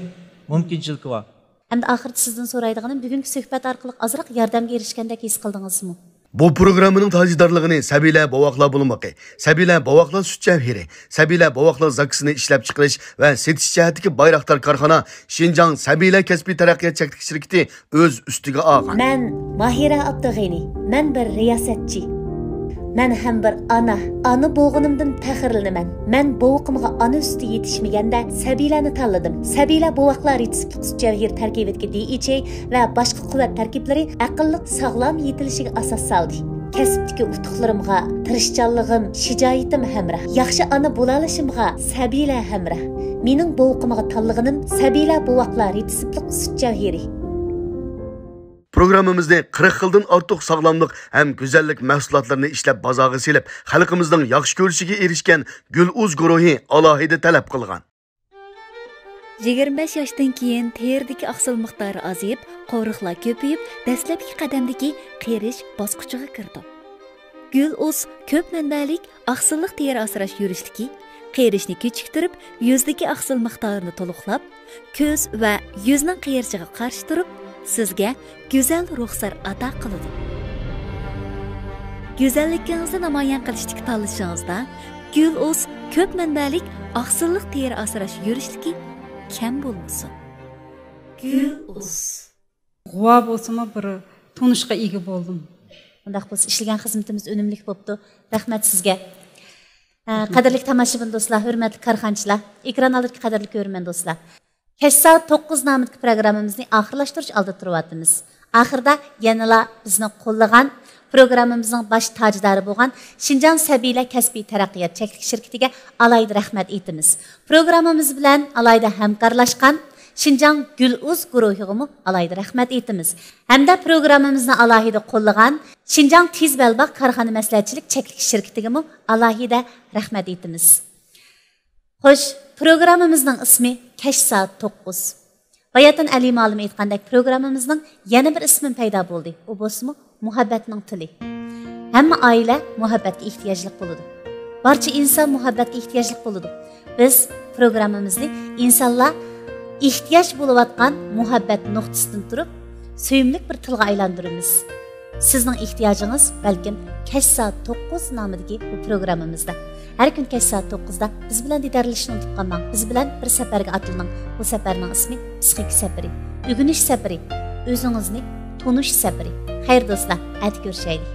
مۇمكىنچىلىكى بار. ئەمدى ئاخىرىدا سىزدىن سورايدىغىنىم، بۈگۈنكى سۆھبەت ئارقىلىق ئازراق ياردەمگە ئېرىشكەندەك ھېس قىلدىڭىزمۇ؟ بۇ پروگراممىنىڭ تاجدارلىقىنى سەبىيلە بوۋاقلار بولمىقى، سەبىيلە بوۋاقلار سۈت جەۋھىرى، سەبىيلە بوۋاقلار زاكىسىنى ئىشلەپچىقىرىش ۋە سېتىش جەھەتتىكى بايراقدار كارخانا شىنجاڭ سەبىيلە كەسپىي تەرەققىيات چەكلىك شىركىتى ئۆز ئۈستىگە ئالغان. مەن ماھىرە ئابدۇغېنى. مەن بىر رىياسەتچى. مەن ھەم بىر ئانا. ئانا بولغىنىمدىن پەخىرلىنىمەن. مەن بوۋىقىمغا ئانا سۈتى يېتىشمىگەندە، سەبىيلەرنى تاللىدىم. سەبىيلە بوۋاقلار رېتسېپلىق سۈت جەۋھىرى تەركىبىدىكى دى ئېيچ ئەي ۋە باشقا قۇۋۋەت تەركىبلىرى ئەقىللىق ساغلام يېتىلىشىگە ئاساس سالدى. كەسىپتىكى ئۇتۇقلىرىمغا، تىرىشچانلىقىم، شىجائىتىم ھەمراھ. ياخشى ئانا بولالىشىمغا سەبىيلە ھەمراھ. مېنىڭ بوۋىقىمغا تاللىغىنىم سەبىيلە بوۋاقلار رېتسېپلىق سۈت جەۋھىرى. پروگراممىمىزنى قىرىق خىلدىن ئارتۇق ساغلاملىق ھەم گۈزەللىك مەھسۇلاتلىرىنى ئىشلەپ بازارغا سېلىپ، خەلقىمىزنىڭ ياخشى كۆرۈشىگە ئېرىشكەن گۈل ئۇز گۇرۇھى ئالاھىدە تەلەپ قىلغان. يىگىرمە بەش ياشتىن كېيىن تېرىدىكى ئاقسىل مىقدارى ئازىيىپ، قورۇقلار كۆپىيىپ، دەسلەپكى قەدەمدىكى قېرىش باسقۇچىغا كىرىدۇ. گۈل ئۇز كۆپ مەنبەلىك ئاقسىللىق تېرە ئاسراش يۈرۈشلۈكى قېرىشنى كېچىكتۈرۈپ، يۈزدىكى ئاقسىل مىقدارىنى تولۇقلاپ، كۆز ۋە يۈزنىڭ قېرىشىغا قارشى تۇرۇپ، سىزگە گۈزەل رۇخسار ئاتا قىلىدۇ. گۈزەللىكىڭىزنى نامايان قىلىشتىكى تاللىشىڭىزدا گۈل ئۇز كۆپ مەنبەلىك ئاقسىللىق تېرە ئاسراش يۈرۈشلۈكى كەم بولمىسۇن. گۈل ئۇز. غۇۋا بولسىمۇ بىر تونۇشقا ئىگە بولدۇم. ئۇنداق بولسا ئىشلىگەن خىزمىتىمىز ئۈنۈملۈك بوپتۇ. رەھمەت سىزگە. ھە، قەدىرلىك تاماشىبىن دوستلار، ھۆرمەتلىك كارخانىچىلار، ئېكران ئالدىدىكى قەدىرلىك كۆرۈرمەن دوستلار. كەچ سائەت توققۇز نامىدىكى پروگراممىمىزنى ئاخىرلاشتۇرۇش ئالدىدا تۇرۇۋاتىمىز. ئاخىرىدا يەنىلا بىزنى قوللىغان، پروگراممىمىزنىڭ باش تاجدارى بولغان شىنجاڭ سەبىيلە كەسپىي تەرەققىيات چەكلىك شىركىتىگە ئالاھىدە رەھمەت ئېيتىمىز. پروگراممىمىز بىلەن ئالاھىدە ھەمكارلاشقان شىنجاڭ گۈل ئۇز گۇرۇھىغىمۇ ئالاھىدە رەھمەت ئېيتىمىز. ھەمدە پروگراممىمىزنى ئالاھىدە قوللىغان شىنجاڭ تېز بەلباغ كارخانا مەسلىھەتچىلىك چەكلىك شىركىتىگىمۇ ئالاھىدە رەھمەت ئېيتىمىز. خوش، پروگراممىمىزنىڭ ئىسمى كەچ سائەت توققۇز. باياتىن ئەلى مۇئەللىم ئېيتقاندەك، پروگراممىمىزنىڭ يەنە بىر ئىسمى پەيدا بولدى. ئۇ بولسىمۇ مۇھەببەتنىڭ تىلى. ھەممە ئائىلە مۇھەببەتكە ئېھتىياجلىق بولىدۇ. بارچە ئىنسان مۇھەببەتكە ئېھتىياجلىق بولىدۇ. بىز پروگراممىمىزنى ئىنسانلار ئېھتىياج بولۇۋاتقان مۇھەببەت نۇقتىسىدىن تۇرۇپ، سۆيۈملۈك بىر تىلغا ئايلاندۇرىمىز. سىزنىڭ ئېھتىياجىڭىز بەلكىم كەچ سائەت توققۇز نامىدىكى بۇ پروگراممىمىزدا. ھەر كۈنى كەچ سائەت توققۇزدا بىز بىلەن دىدارلىشىشنى ئۇنتۇپ قالماڭ. بىز بىلەن بىر سەپەرگە ئاتلىنىڭ. بۇ سەپەرنىڭ ئىسمى پسىخىكا سەپىرى، ئۆگىنىش سەپىرى، ئۆزىڭىزنى تونۇش سەپىرى. خەير دوستلار، ئەتە كۆرۈشەيلى.